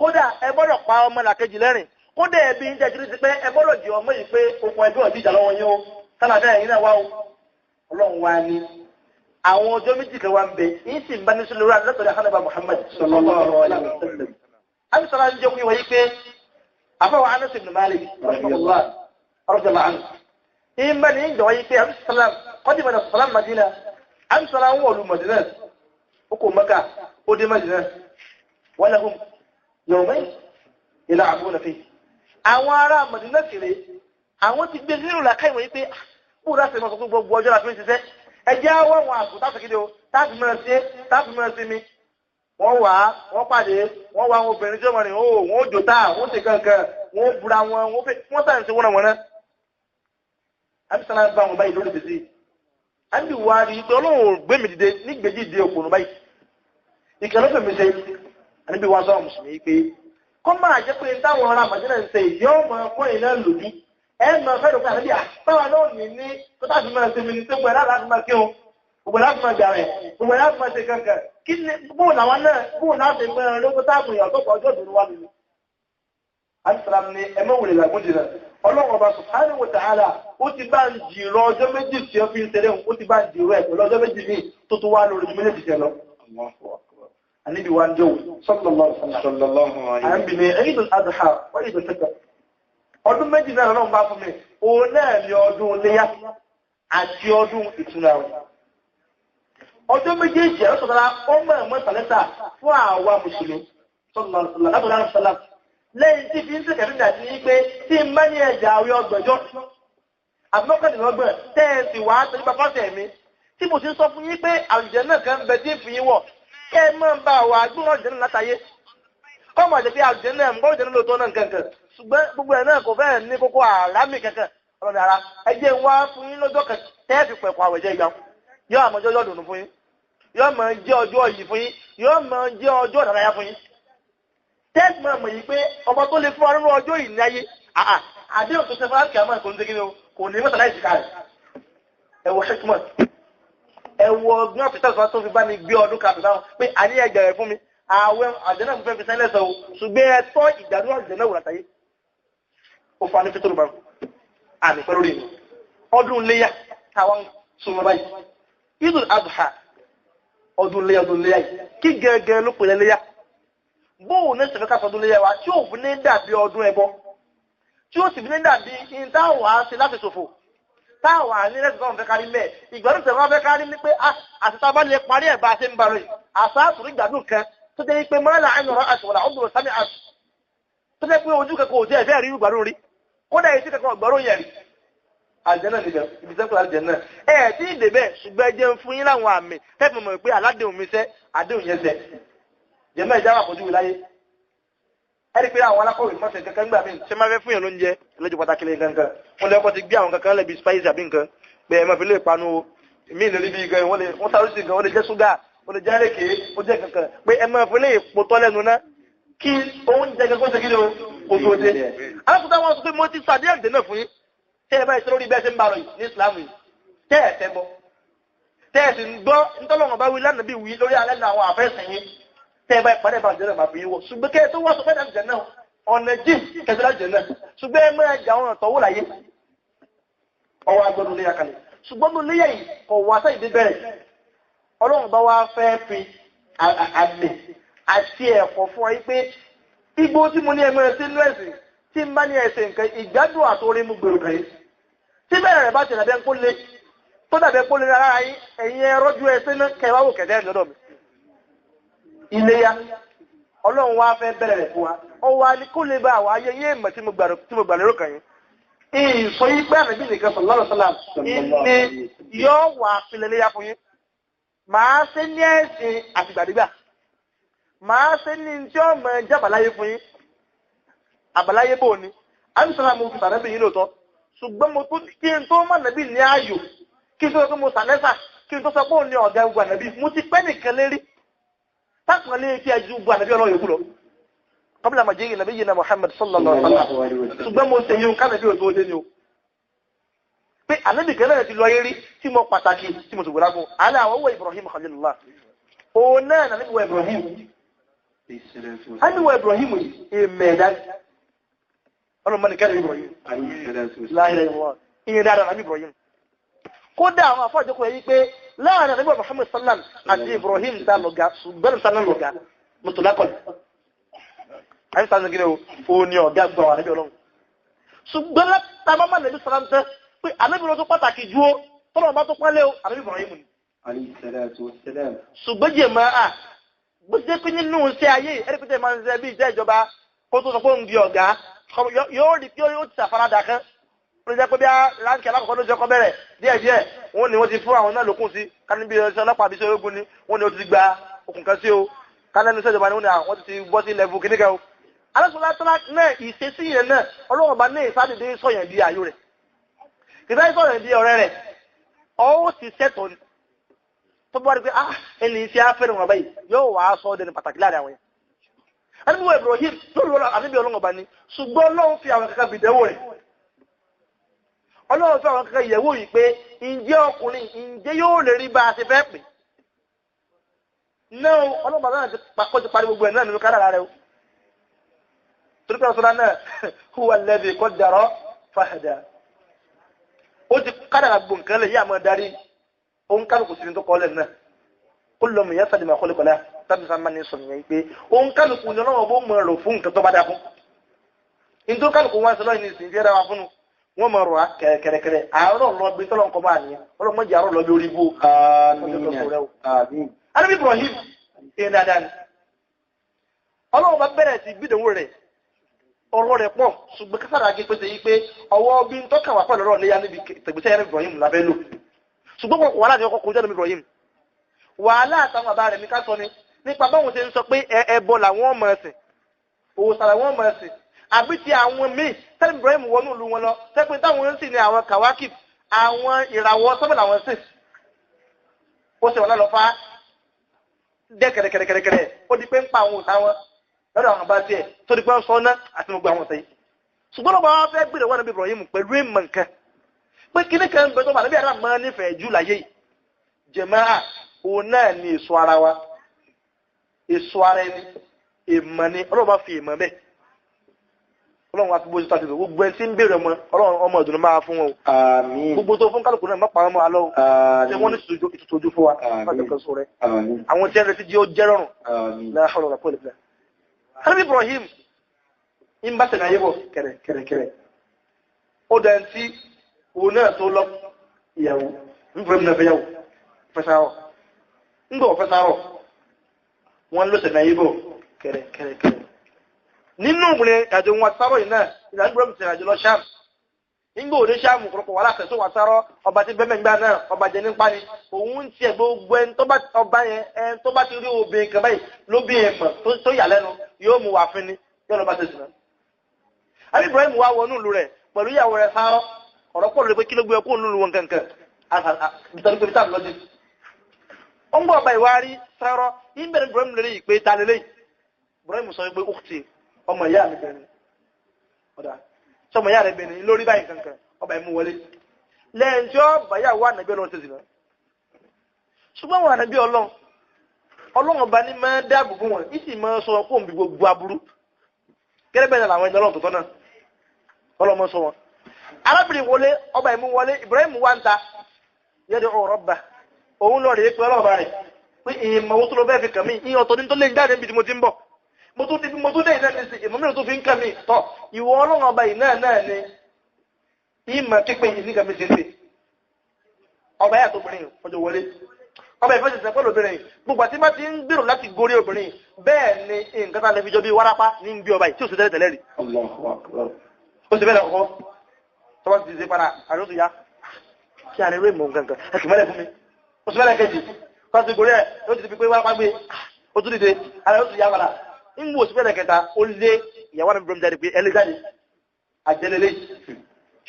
Kódà ẹ gbọ́dọ̀ pa ọmọ làkejì lẹ́rìn. Kódà ẹbí ń jẹ́ ti pé ẹ gbọ́dọ̀ jì ọmọ yìí pé okùn ẹbí ọ̀dí ìjà lọ́wọ́ yín o, sálàfẹ́ ẹ̀yin náà wá o. Ọlọ́run wá ní àwọn ọjọ́ méjì kan wá ń bẹ, yín sì ń bá ní sùlùrù àlọ́tọ̀dẹ̀ Hánàbà Muhammad Sallallahu alaihi wasallam. Àbí sọlá ń jẹ́ kí wọ́n yí pé àfọwọ́ Anas ibn Malik rahimahullah radiyallahu anhu. Ìmọ̀ ní ìjọ yí pé àbí sọlá qadima sọlá Madina, àbí sọlá ń wọ̀lú Madina, ó kò Mẹ́kà, ó dé Madina, wa lahum yawmayn yal'abuna fihi. Àwọn ará Madina kéré, àwọn ti gbé sínú làkàì wọ̀nyí pé bó láti mọ̀ sọ pé gbogbo ọjọ́ la fi ń ṣiṣẹ́. Ẹ jẹ́ àwọn àwọn àgùn táfi kéde o, táfi mọ̀ sí, táfi mọ̀ sí mi. Wọ́n wà á, wọ́n pàdé, wọ́n wá àwọn obìnrin tí ó mọ̀ ní, ó wọ́n jò táà, wọ́n ṣe kankan, wọ́n búra wọn, wọ́n fẹ́, wọ́n sàn ṣe wọ́n wọ́n náà. Àbí sàlá bá wọn báyìí lórí tètè. Àbí wà á rí i pé Ọlọ́run ò gbé mi dìde nígbèjì ìdí òkùnrin báyìí. Ìkẹ́ ló fẹ́ mi ṣe, àníbi wá sọ́wọ́n mùsùlùmí pé kọ́ máa jẹ́ pé táwọn ará Màdínà ń ṣe yóò mọ ọkọ ìná lójú. Ẹ mọ fẹ́ dùn pé àbí àtàwọn náà ní ní tó táfi máa ṣe mi ní tó gbẹ láti máa kírun, gbogbo láti máa gbà rẹ̀, gbogbo láti máa ṣe kankan. Kí ni bóun làwọn náà bóun láti mọ ẹran lóko táàbù ìyàtọ̀ pọ̀ ọjọ́ ìdùnnú wa nìyí. Àṣìṣàlám ni ẹ mọ̀ wòlé làgùn jìnnà. Ọlọ́run ọba subhanahu wa ta'ala ó ti bá ń jìrọ ọjọ́ méjì tí ó fi ń ṣeré ó ti bá ń jìrọ ẹ̀ pẹ̀lú ọjọ́ méjì míì tó tún wá lórí ju méjèèjì jẹ lọ. Àníbi wa ń jẹ́ sallallahu alaihi wasallam. Sallallahu alaihi À ń bì ní Eidul Adha wa Eidul Fitr. Ọdún méjì náà lọ́nà bá fún mi, òun náà ni ọdún Iléyá àti ọdún ìtúnu àwẹ̀. Ọjọ́ méjèèjì ẹ̀rọ sọ̀tara ó mọ̀ ẹ̀mọ́ ìsàlẹ́sà fún àwa Mùsùlùmí sallallahu alaihi wasallam. Lẹ́yìn tí fi ń sèkẹ̀ nígbà tí ní pé tí ń bá ní ẹ̀jà àwẹ̀ ọgbọ̀njọ́ àbí mọ́kàndínlọ́gbọ̀n tẹ́ ẹ sì wá tẹ́lẹ̀ bá fọ́sẹ̀ mi tí mo ti ń sọ fún yín pé àlùjẹ́ náà kan bẹ tí ń fi yín wọ̀ kẹ́ ẹ máa ń bá wa gbóhùn àlùjẹ́ náà látàyé kọ́mọ̀ jẹ́ pé àlùjẹ́ náà ń gbọ́ àlùjẹ́ náà lóòótọ́ náà kankan ṣùgbọ́n gbogbo ẹ̀ náà kò fẹ́ẹ̀ ní kókó àlámì kankan ọlọ́run ara ẹ jẹ́ ń wá fún yín lọ́jọ́ kan tẹ́ fi pẹ̀kọ́ àwẹ̀jẹ́ ìgbà yóò àmọ́ jọ́jọ́ dùnú fún yín yóò máa jẹ́ ọjọ́ yìí fún yín yóò máa jẹ́ ọjọ́ ìdárayá fún yín tẹ́sí máa mọ̀ yìí pé ọba tó lè fún wa nínú ọjọ́ yìí ní ayé àà àdéhùn tó ṣe fún láti àmọ́ ìkòní ṣe kò ní mọ́tàlá ìsìnká rẹ̀ ẹ wọ hikmat ẹ wọ ọgbọ́n àfẹ́sà tó fi bá mi gbé ọdún kan àfẹ́sà pé àní ẹgbẹ̀rẹ̀ fún mi ààwẹ̀ àjẹ́nà fẹ́ fi sẹ́lẹ̀ sọ ṣùgbọ́n ẹ tọ́ ìgbàdúrà àjẹ́nà wò látàyé ó fa ní fẹ́tọ́rù bá àmì pẹ̀lú rí mi ọdún léyà táwọn súnmọ́ báyìí Idul Adha ọdún léyà yìí kí gẹ́gẹ́ ló pè léyà bóun ní sèfẹ́ ká sọdún léyà wa tí ò fi ní dàbí ọdún ẹbọ tí ó sì fi ní dàbí in táwọn á ṣe láti ṣòfò táwọn á ní lẹ́sìn tó ń fẹ́ kárí mẹ́ ìgbádùn tẹ̀wọ́n wá fẹ́ kárí ní pé àti tá a bá lè parí ẹ̀ bá a ṣe ń ba lóyè àṣà àtúrí ìgbádùn kan tó jẹ́ pé mọ́lá àyànrọ́ àṣùwọ̀lá ọ̀gbọ̀n sami àṣù tó jẹ́ pé ojú kẹ́kọ̀ọ́ òjẹ́ ẹ̀fẹ́ rí ìgbádùn rí kódà etí kẹ́kọ̀ọ́ ọ̀gbọ́rún yẹn rí àlùjánnà níbẹ̀ ibi sẹ́kọ̀ọ́ àlùjánnà ẹ̀ tí ì débẹ̀ ṣùgbọ́n ẹ jẹ́ ń fún yín láwọn àmì tẹ́fù mọ̀ pé aládéhùn mi sẹ́ àdéhùn yẹn sẹ́ jẹ́mọ́ ìjà wà fojú láyé ẹ̀rí pé àwọn alákọ̀wé mọ̀sẹ̀ kankan gbà mí ṣé máa fẹ́ fún yàn lóúnjẹ lójú pàtàkì lè kankan wọ́n lè kọ́ ti gbé àwọn kankan lẹ̀ bí spice àbí nǹkan pé ẹ máa fi lè panu o mí lè rí bí gan wọ́n lè wọ́n sáré sí gan wọ́n lè jẹ́ ṣúgà wọ́n lè jẹ́ àrèké ó jẹ́ kankan pé ẹ máa fi lè potọ́ lẹ́nu ná kí oúnjẹ kankan ṣe kí ni o kò tó dé. alákòóso àwọn sọ pé mo ti sàdé ẹ̀dẹ̀ náà fún yín tẹ́ ẹ báyìí ṣe lórí bẹ́ẹ̀ ṣe ń bá lọ yìí ní Islam yìí tẹ́ ẹ tẹ́ bọ́ tẹ́ ẹ sì ń gbọ́ ntọ́lọ́wọ̀n bá wí lánàá bí wí lórí alẹ́ náà àwọn àfẹ́sìn yín tẹ́ ẹ bá ìpàdé bá jẹ́ náà máa fi yín wọ̀ ṣùgbọ́n kẹ́ ẹ tó wá sọ fẹ́ jẹ́ náà ọ̀nà jí kẹsílá jẹ́ náà ṣùgbọ́n ẹ máa jà ọ̀nà tọ́wọ́ láyé ọwọ́ agbọ́dún léyà kalẹ̀ ṣùgbọ́n ní léyà yìí kò wá sáyìí dé bẹ̀rẹ̀ Ọlọ́run bá wá fẹ́ fi àmì àti ẹ̀kọ́ fún ọ yìí pé igbó tí mo ní ẹ máa ṣe nínú ẹ̀sìn tí n bá ní ẹsẹ̀ nǹkan ìgbádùn àtòrí mú gbèrò kàn yín tí bẹ́ẹ̀ rẹ̀ bá ti dàbẹ́ kó le tó dàbẹ́ kó le rárá yín ẹ̀yin ẹ rọ́jú ẹsẹ̀ náà kẹwàá wò kẹ̀dẹ́ lọ́dọ̀ mi. Iléyá Ọlọ́run wá fẹ́ bẹ̀rẹ̀ rẹ̀ fún wa ó wá ní kó lè bá àwọn ayé yé ìmọ̀ tí mo gbà lérò kàn yín. Ìsọ yí pé ànábì nìkan sallallahu alaihi wasallam ní yóò wà filẹ̀ léyà fún yín. Màá ṣe ní ẹ̀sìn àtìgbàdégbà. Màá ṣe ní tí ó mọ ẹjẹ́ àbáláyé fún yín. Àbáláyé bò ní. Àbísọ́lá mo fi sànẹ́bì yín lóòótọ́. Ṣùgbọ́n mo tún kí n tó mọ̀ nàbí ní ààyò. Kí n tó sọ pé mo sànẹ́sà. Kí n tó sọ pé òun ní ọ̀gá gbogbo ànàbí. Mo ti pẹ́ nìkan lérí. Tákùn lé kí ẹ ju gbogbo ànàbí ọlọ́run yòókù lọ. Kọ́bílà màjíyìn nàbí yìí na Muhammad sallallahu alaihi wasallam. Ṣùgbọ́n mo ṣe yín kánàbí òtó dé ni o. Pé ànábì kan náà ti lọ eré tí mo pàtàkì tí mo sì gbọ́dá fún. Àlẹ́ àwọn owó Ibrahim Khalilullah. Òun náà nàbí wọ Ibrahim. Ànábì wọ Ibrahim yìí, èmẹ̀ẹ́dá. Ọlọ́mọ nìkan ní Ibrahim. Láìláì wọ́n. Ìyẹn dáadáa nàbí Ibrahim. Kódà àwọn afọ́jọ́kọ̀ yìí pé láàrin ànábì Muhammad sallam àti Ibrahim ta lọ̀gá, ṣùgbọ́n ta náà lọ̀gá, mùtùlákọ̀lù. Àyè sáà nìgbìnrin o, òun ni ọ̀gá gbọ́ ànábì Ọlọ́run. Ṣùgbọ́n látàbá má nàbí sallam tẹ́ pé ànábì lọ tó pàtàkì ju ó, tọ́lọ̀ bá tó pálẹ̀ o, ànábì Ibrahim ni. Ṣùgbọ́n jẹ̀ máa à, bó ṣe pé nínú iṣẹ́ ayé, ẹni pé tẹ́ máa ń ṣe bí iṣẹ́ ìjọba kó tó sọ pé òun di ọ̀gá, yóò rí pé ó ti ṣàfaradà kan. Ó lè jẹ́ pé bí a ránkì alákọ̀ọ́kọ́ ló ṣe ọkọ̀ bẹ̀rẹ̀ díẹ̀díẹ̀, wọ́n ní wọ́n ti fún àwọn náà lókun sí, ká níbi iṣẹ́ ọlọ́pàá àbí iṣẹ́ ológun ni, wọ́n ní ó ti gba okùn kan sí o, ká lẹ́nu iṣẹ́ ìjọba ni wọ́n ní àwọn ti bọ́ sí lẹ́fù kìnnìkan o. Alásùnlátọ́lá náà ìṣesí yẹn náà, Ọlọ́run bá ní ìsádìdé sọ̀yàn di ààyò rẹ̀. Kìtàrí sọ̀yàn di ọ̀rẹ́ rẹ̀, ó sì sẹ́tọ̀ ni. Tó bá rí pé, ah, ẹni iṣẹ́ afẹ́rẹ́ wọn báyìí, yóò wá sọ ọ́ dẹni pàtàkì láàrin àwọn yẹn. Ànábì wa Ibrahim lórí ọlọ́ ànábì Ọlọ́run ọba ni, ṣùgbọ́n Ọlọ́run fi àwọn kankan bìdẹ́wò rẹ̀. Ọlọ́run fi àwọn kankan yẹ̀wò yìí pé, ǹjẹ́ ọkùnrin, ǹjẹ́ yóò lè rí bá a ṣe fẹ́ pè? Náà Ọlọ́run bàbá náà ti parí gbogbo ẹ̀ náà nínú kádàrá rẹ̀ o. Torípé ọ̀sán náà, huwa alladhi qaddara fahada. Ó ti kádàrá gbogbo nǹkan lè yí àmọ́ darí, ó ń kálukú sí ní tó kọ́ lẹ̀ náà. Kullu muyassarun lima khuliqa lahu. Tàbí sáà máa ní sọ nìyẹn pé ó ń kálukú ní Ọlọ́run bó mọ̀ rò fún nǹkan tó bá dá fún. Ní tó kálukú wá sí lọ́yìn ní ìsìn fẹ́ra wa fún un, wọ́n mọ̀ rò á kẹ̀rẹ̀kẹ̀rẹ̀ àárọ̀ lọ bí tọ́lọ́ nǹkan máa nìyẹn. Ọlọ́run mọ̀jẹ̀ àárọ̀ lọ bí orí bó. Ànábì Ibrahim ṣe dáadáa ni. Ọlọ́run bá bẹ̀rẹ̀ sí gbídòwó rẹ̀ ọ̀rọ̀ rẹ̀ pọ̀ ṣùgbọ́n kására gé pété yìí pé ọwọ́ bí ń tọ́ka wà pẹ̀lú ọ̀rọ̀ léyà níbi tẹ̀gbẹ́sẹ̀ yẹn Ibrahim lábẹ́ lò. Ṣùgbọ́n wàhálà ti kọ́kọ́ kojú ẹ̀nà Ibrahim. Wàhálà àtàwọn bàbá rẹ̀ ní ká sọ ni nípa báwọn ṣe ń sọ pé ẹbọ làwọn ọmọ ẹ̀sìn, òòṣà làwọn ọmọ ẹ̀sìn, àbí ti àwọn míì tẹ́lẹ̀ Ibrahim wọnú ìlú wọn lọ, tẹ́pẹ́ táwọn ń sìn ní àwọn kàwákì, àwọn ìràwọ̀ sọ́mọ̀ làwọn sìn. Ó ṣe wàhálà lọ fá dẹ́ kẹ̀rẹ̀kẹ̀rẹ̀kẹ̀rẹ̀, ó di pé ń pa àwọn òòṣà wọn lọ́dọ̀ àwọn bá tiẹ̀ tó di pé ń sọ ná àti gbogbo àwọn ọ̀sẹ̀ yìí. Ṣùgbọ́n ọba wa fẹ́ gbèrè wọn níbi Ibrahim pẹ̀lú ìmọ̀ nǹkan pé kíní kan bẹ tó wà níbi àdá máa nífẹ̀ẹ́ jù láyé yìí. Jẹ̀máà òun náà ni èso ara wa, èso ara ẹni, ìmọ̀ ni Ọlọ́run bá fi ìmọ̀ bẹ́ẹ̀. Ọlọ́run wa fi bójú tó àti ìdòwò gbogbo ẹni tí ń béèrè ọmọ Ọlọ́run ọmọ ìdùnnú máa fún wọn o. Gbogbo tó fún kálukú náà má pa ọmọ alọ́ o. Ṣé wọ́n ní ìtutù ojú fún wa? Àwọn tí ẹ ń retí jí ó jẹ́ rọrùn. La hawla wala quwwata illa billah. Ànábì Ibrahim ń bá tẹ̀lé ayé bọ̀ kẹ̀rẹ̀kẹ̀rẹ̀. Ó dẹ̀ ń tí òun náà tó lọ ìyàwó. Ibrahim náà fẹ́ yàwó. Fẹ́sàárọ̀. Ń gbọ́ fẹ́sàárọ̀. Wọ́n ló tẹ̀lé ayé bọ̀ kẹ̀rẹ̀kẹ̀rẹ̀. Nínú ìrìn àjò wọn sáró yìí náà, ìlànà Ibrahim ti rìnàjò lọ Ṣáàmù. Nígbà òde Ṣáàmù kọ̀ọ̀kọ̀ wà láṣẹ tó wà sáró, ọba tí bẹ́ẹ̀ gbà náà, ọba jẹ nípa ni. Òun ń tiẹ̀ gbogbo ẹni tó bá ọba yẹn, ẹni tó bá ti rí obìnrin kan báyìí lóbi ẹ̀ mọ̀ tó yà lẹ́nu, yóò mú wà fún ni, yóò lọ bá ṣe sùn. Àbí Ibrahim wá wọnú ìlú rẹ̀ pẹ̀lú ìyàwó rẹ̀ sáró, ọ̀rọ̀ pọ̀ lórí pé kí ló gbé ọkọ̀ nínú wọn kankan. Nítorí pé táàbù lọ́jọ́. Ó ń gbọ́ ọba ìwárí sáró, ìbẹ̀rẹ̀ Ibrahim lórí ìpè ta lélẹ́yìí. Ibrahim sọ pé ukhti, ọmọ ìyá mi bẹ̀rẹ̀ ọ̀dà sọmọ ìyá rẹ̀ bẹ̀rẹ̀ lórí báyìí kankan ọba ìmú wọlé lẹ́yìn tí ó bàyà wà nàbí Ọlọ́run ṣe sì lọ. Ṣùgbọ́n wọn ànàbí Ọlọ́run Ọlọ́run ọba ní máa dáàbò fún wọn ìsì máa sọ kó ń bi gbogbo aburú gẹ́gẹ́ bẹ́ẹ̀ làwọn ẹni Ọlọ́run tòótọ́ náà Ọlọ́run sọ wọn. Arábìnrin wọlé ọba ìmú wọlé Ibrahim wá ń ta yẹ́dẹ̀ ọ̀rọ̀ bá òun lọ rèé pé ọlọ́ọ̀bá rẹ̀ pé ìmọ̀ owó tó lọ bẹ́ẹ̀ fi kàn mí ìyẹn ọ̀tọ̀ ní tó lé jáde níbi tí mo ti ń bọ̀ mo tún ti fi mo tún dé ìnáà ní sí ìmọ̀ mìíràn tó fi ń kàn mí tọ̀ ìwọ Ọlọ́run ọba yìí náà náà ni ìmọ̀ pípé yìí nígbà mi ṣe ṣe ọba yàtọ̀ obìnrin ọjọ́ wọlé ọba ìfẹ́ ṣẹṣẹ pẹ̀lú obìnrin gbogbo àti bá ti ń gbèrò láti gorí obìnrin bẹ́ẹ̀ ni nǹkan tá a lè fi jọ bí wárápá ní ń gbé ọba yìí tí ò sì tẹ́lẹ̀ tẹ́lẹ̀ rí. Ó sì bẹ́ẹ̀ lọ́kọ́ tọ́wọ́ ti ṣe padà àríwó tó yá kí a lè rí ìmọ̀ nǹkan kan ẹ kì mọ́lẹ̀ fún mi ó sì bẹ́ẹ̀ kejì Tọ́sí gorí ẹ̀ yóò ti fi pé wá gbé ó tún dìde ara yóò tún yá padà. Ń wò sí pẹ́lẹ̀ kẹta ó lé ìyàwó àti Ibrahim jáde pé ẹ lé jáde. Àjẹlélé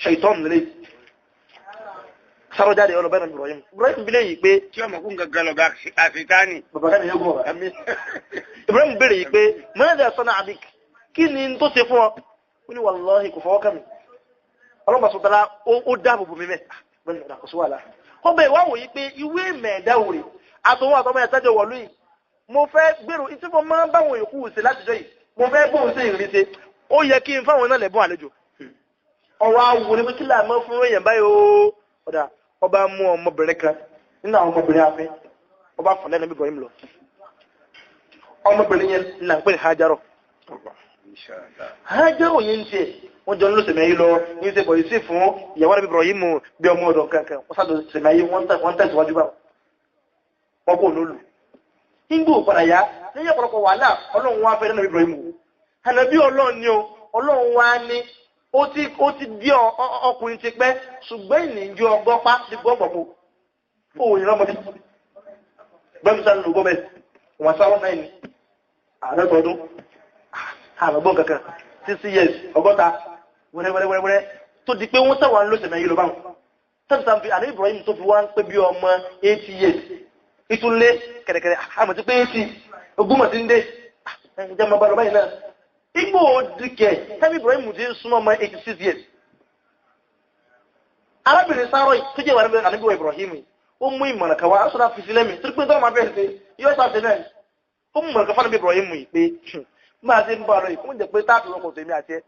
ṣèitọ́nù lélẹ̀. Sáró jáde ọlọ́bẹ̀ náà Ibrahim. Ibrahim bí léyìí pé. Tí ọmọ kún gangan lọ àṣetánì. Bàbá kan yóò gún ọ̀rọ̀. Ibrahim béèrè yìí pé mẹ́rin sọ́nà àbík kí ni tó ṣe fún ọ? Ó ní wàláhì kò fọwọ́ kàn mí. Ọlọ́mọ sọ̀tara ó dáàbò bò mí mẹ́. Kò sí wàhálà. Ó bẹ̀ wá wòye pé ìwé mẹ̀ẹ́dá òrè àtòwọn àtọmọ ẹ̀ tẹ́jọ wọ̀lú yìí. Mo fẹ́ gbèrò ìtí mo máa ń báwọn yòókù ṣe látijọ́ yìí. Mo fẹ́ bóun ṣe ìrìn ṣe. Ó yẹ kí n fáwọn náà lẹ̀bùn àlejò. Ọ̀rọ̀ awo ni pé kí là máa fún èèyàn báyìí o. Ọ̀dà ọba mú ọmọbìnrin kan nínú àwọn ọmọbìnrin afẹ́. Ọba fọ̀ lẹ́nu bí Ibrahim lọ. Ọmọbìnrin yẹn là ń pè ní Hajarọ̀. Hajarọ̀ yẹn ń tiẹ̀ wọ́n jọ ń lọ sẹ̀mẹ̀ yìí lọ ní ṣe bọ̀yì sí fún ìyàwó rẹ̀ Ibrahim bí ọmọ ọ̀dọ̀ kankan wọ́n sàdọ̀ sẹ̀mẹ̀ yìí wọ́n tẹ̀síwájú bá wọn kò lólu. Nígbà òpadà yá lẹ́yìn ọ̀pọ̀lọpọ̀ wàhálà Ọlọ́run wá fẹ́ lẹ́nu Ibrahim wò. Ànábì Ọlọ́run ni o Ọlọ́run wá ní ó ti di ọkùnrin ti pẹ́ ṣùgbọ́n ìnìjú ọgọ́pá ti gbọ́ pọ̀pọ̀. Ó yẹn lọ́mọdé. Bẹ́ẹ̀ sá ló gbọ́ bẹ́ẹ̀ wọ́n sáwọn náà ní àádọ́ta ọdún àmọ́gbọ́n kankan 60 years ọgọ́ta wẹ́rẹ́wẹ́rẹ́wẹ́rẹ́ tó di pé wọ́n sáwà ń lọ sẹ̀mẹ̀ yìí lọ báwọn tẹ́bùsàn fi àní Ibrahim tó fi wá ń pé bí ọmọ 80 years ìtúnlé kẹ̀rẹ̀kẹ̀rẹ̀ àmọ̀ tí pé 80 ogúnmọ̀ tí ń dé ẹ̀jẹ̀ máa bá lọ báyìí náà igbó dìkẹ̀ tẹ́bí Ibrahim ti ń súnmọ́ ọmọ 86 years arábìnrin sáró tó jẹ́ ìwà àníbíwọ̀ Ibrahim ó mú ìmọ̀ràn kan wá á sọ̀rọ̀ àfisí lẹ́mìí torí pé tó máa fẹ́ ṣe yóò ṣàṣẹ náà ó mú ìmọ̀ràn kan fún Ibrahim yìí pé máa ṣe ń bá lọ yìí kó jẹ́ pé táàtì ọkọ̀ tèmi àti ẹ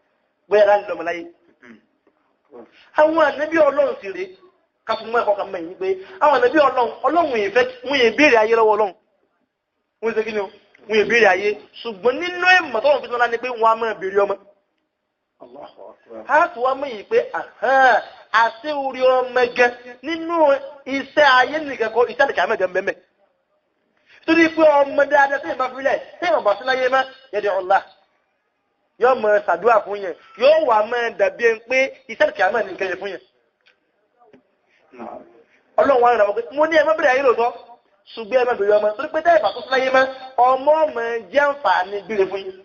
bóyá láti lọ́mọ láyé. Àwọn ànábì Ọlọ́run sì rèé ká fún mọ́ ẹ̀kọ́ kan mẹ́yìn pé àwọn ànábì Ọlọ́run Ọlọ́run ìfẹ́ wọ́n yẹn béèrè ayé lọ́wọ́ Ọlọ́run. Wọ́n ṣe kí ni o? Wọ́n yẹn béèrè ayé ṣùgbọ́n nínú ìmọ̀ tọ́lọ́run fi sọ́lá ni pé wọ́n á máa béèrè ọmọ. A tún wá mọ̀ yìí pé àti orí ọmọ gẹ nínú iṣẹ́ ayé nìkan kọ́ iṣẹ́ àlìkà mẹ́jọ mbẹ́mbẹ́. Torí pé ọmọ dáadáa tí ìbá filẹ̀ tí ìbá bá sí láyé mọ́ yẹ́dẹ̀ ọ̀la yóò mọ ṣàdúrà fún yẹn yóò wà mọ́ dàbí ẹni pé iṣẹ́ àlìkà mẹ́ nìkan yẹn fún yẹn. Ọlọ́run wa rẹ̀ pé mo ní ẹ má bẹ̀rẹ̀ ayé lóòótọ́ ṣùgbọ́n ẹ má bẹ̀rẹ̀ ọmọ torí pé tẹ́ ìbá tó sí láyé mọ́ ọmọ ọmọ jẹ́ àǹfààní gbére fún yín.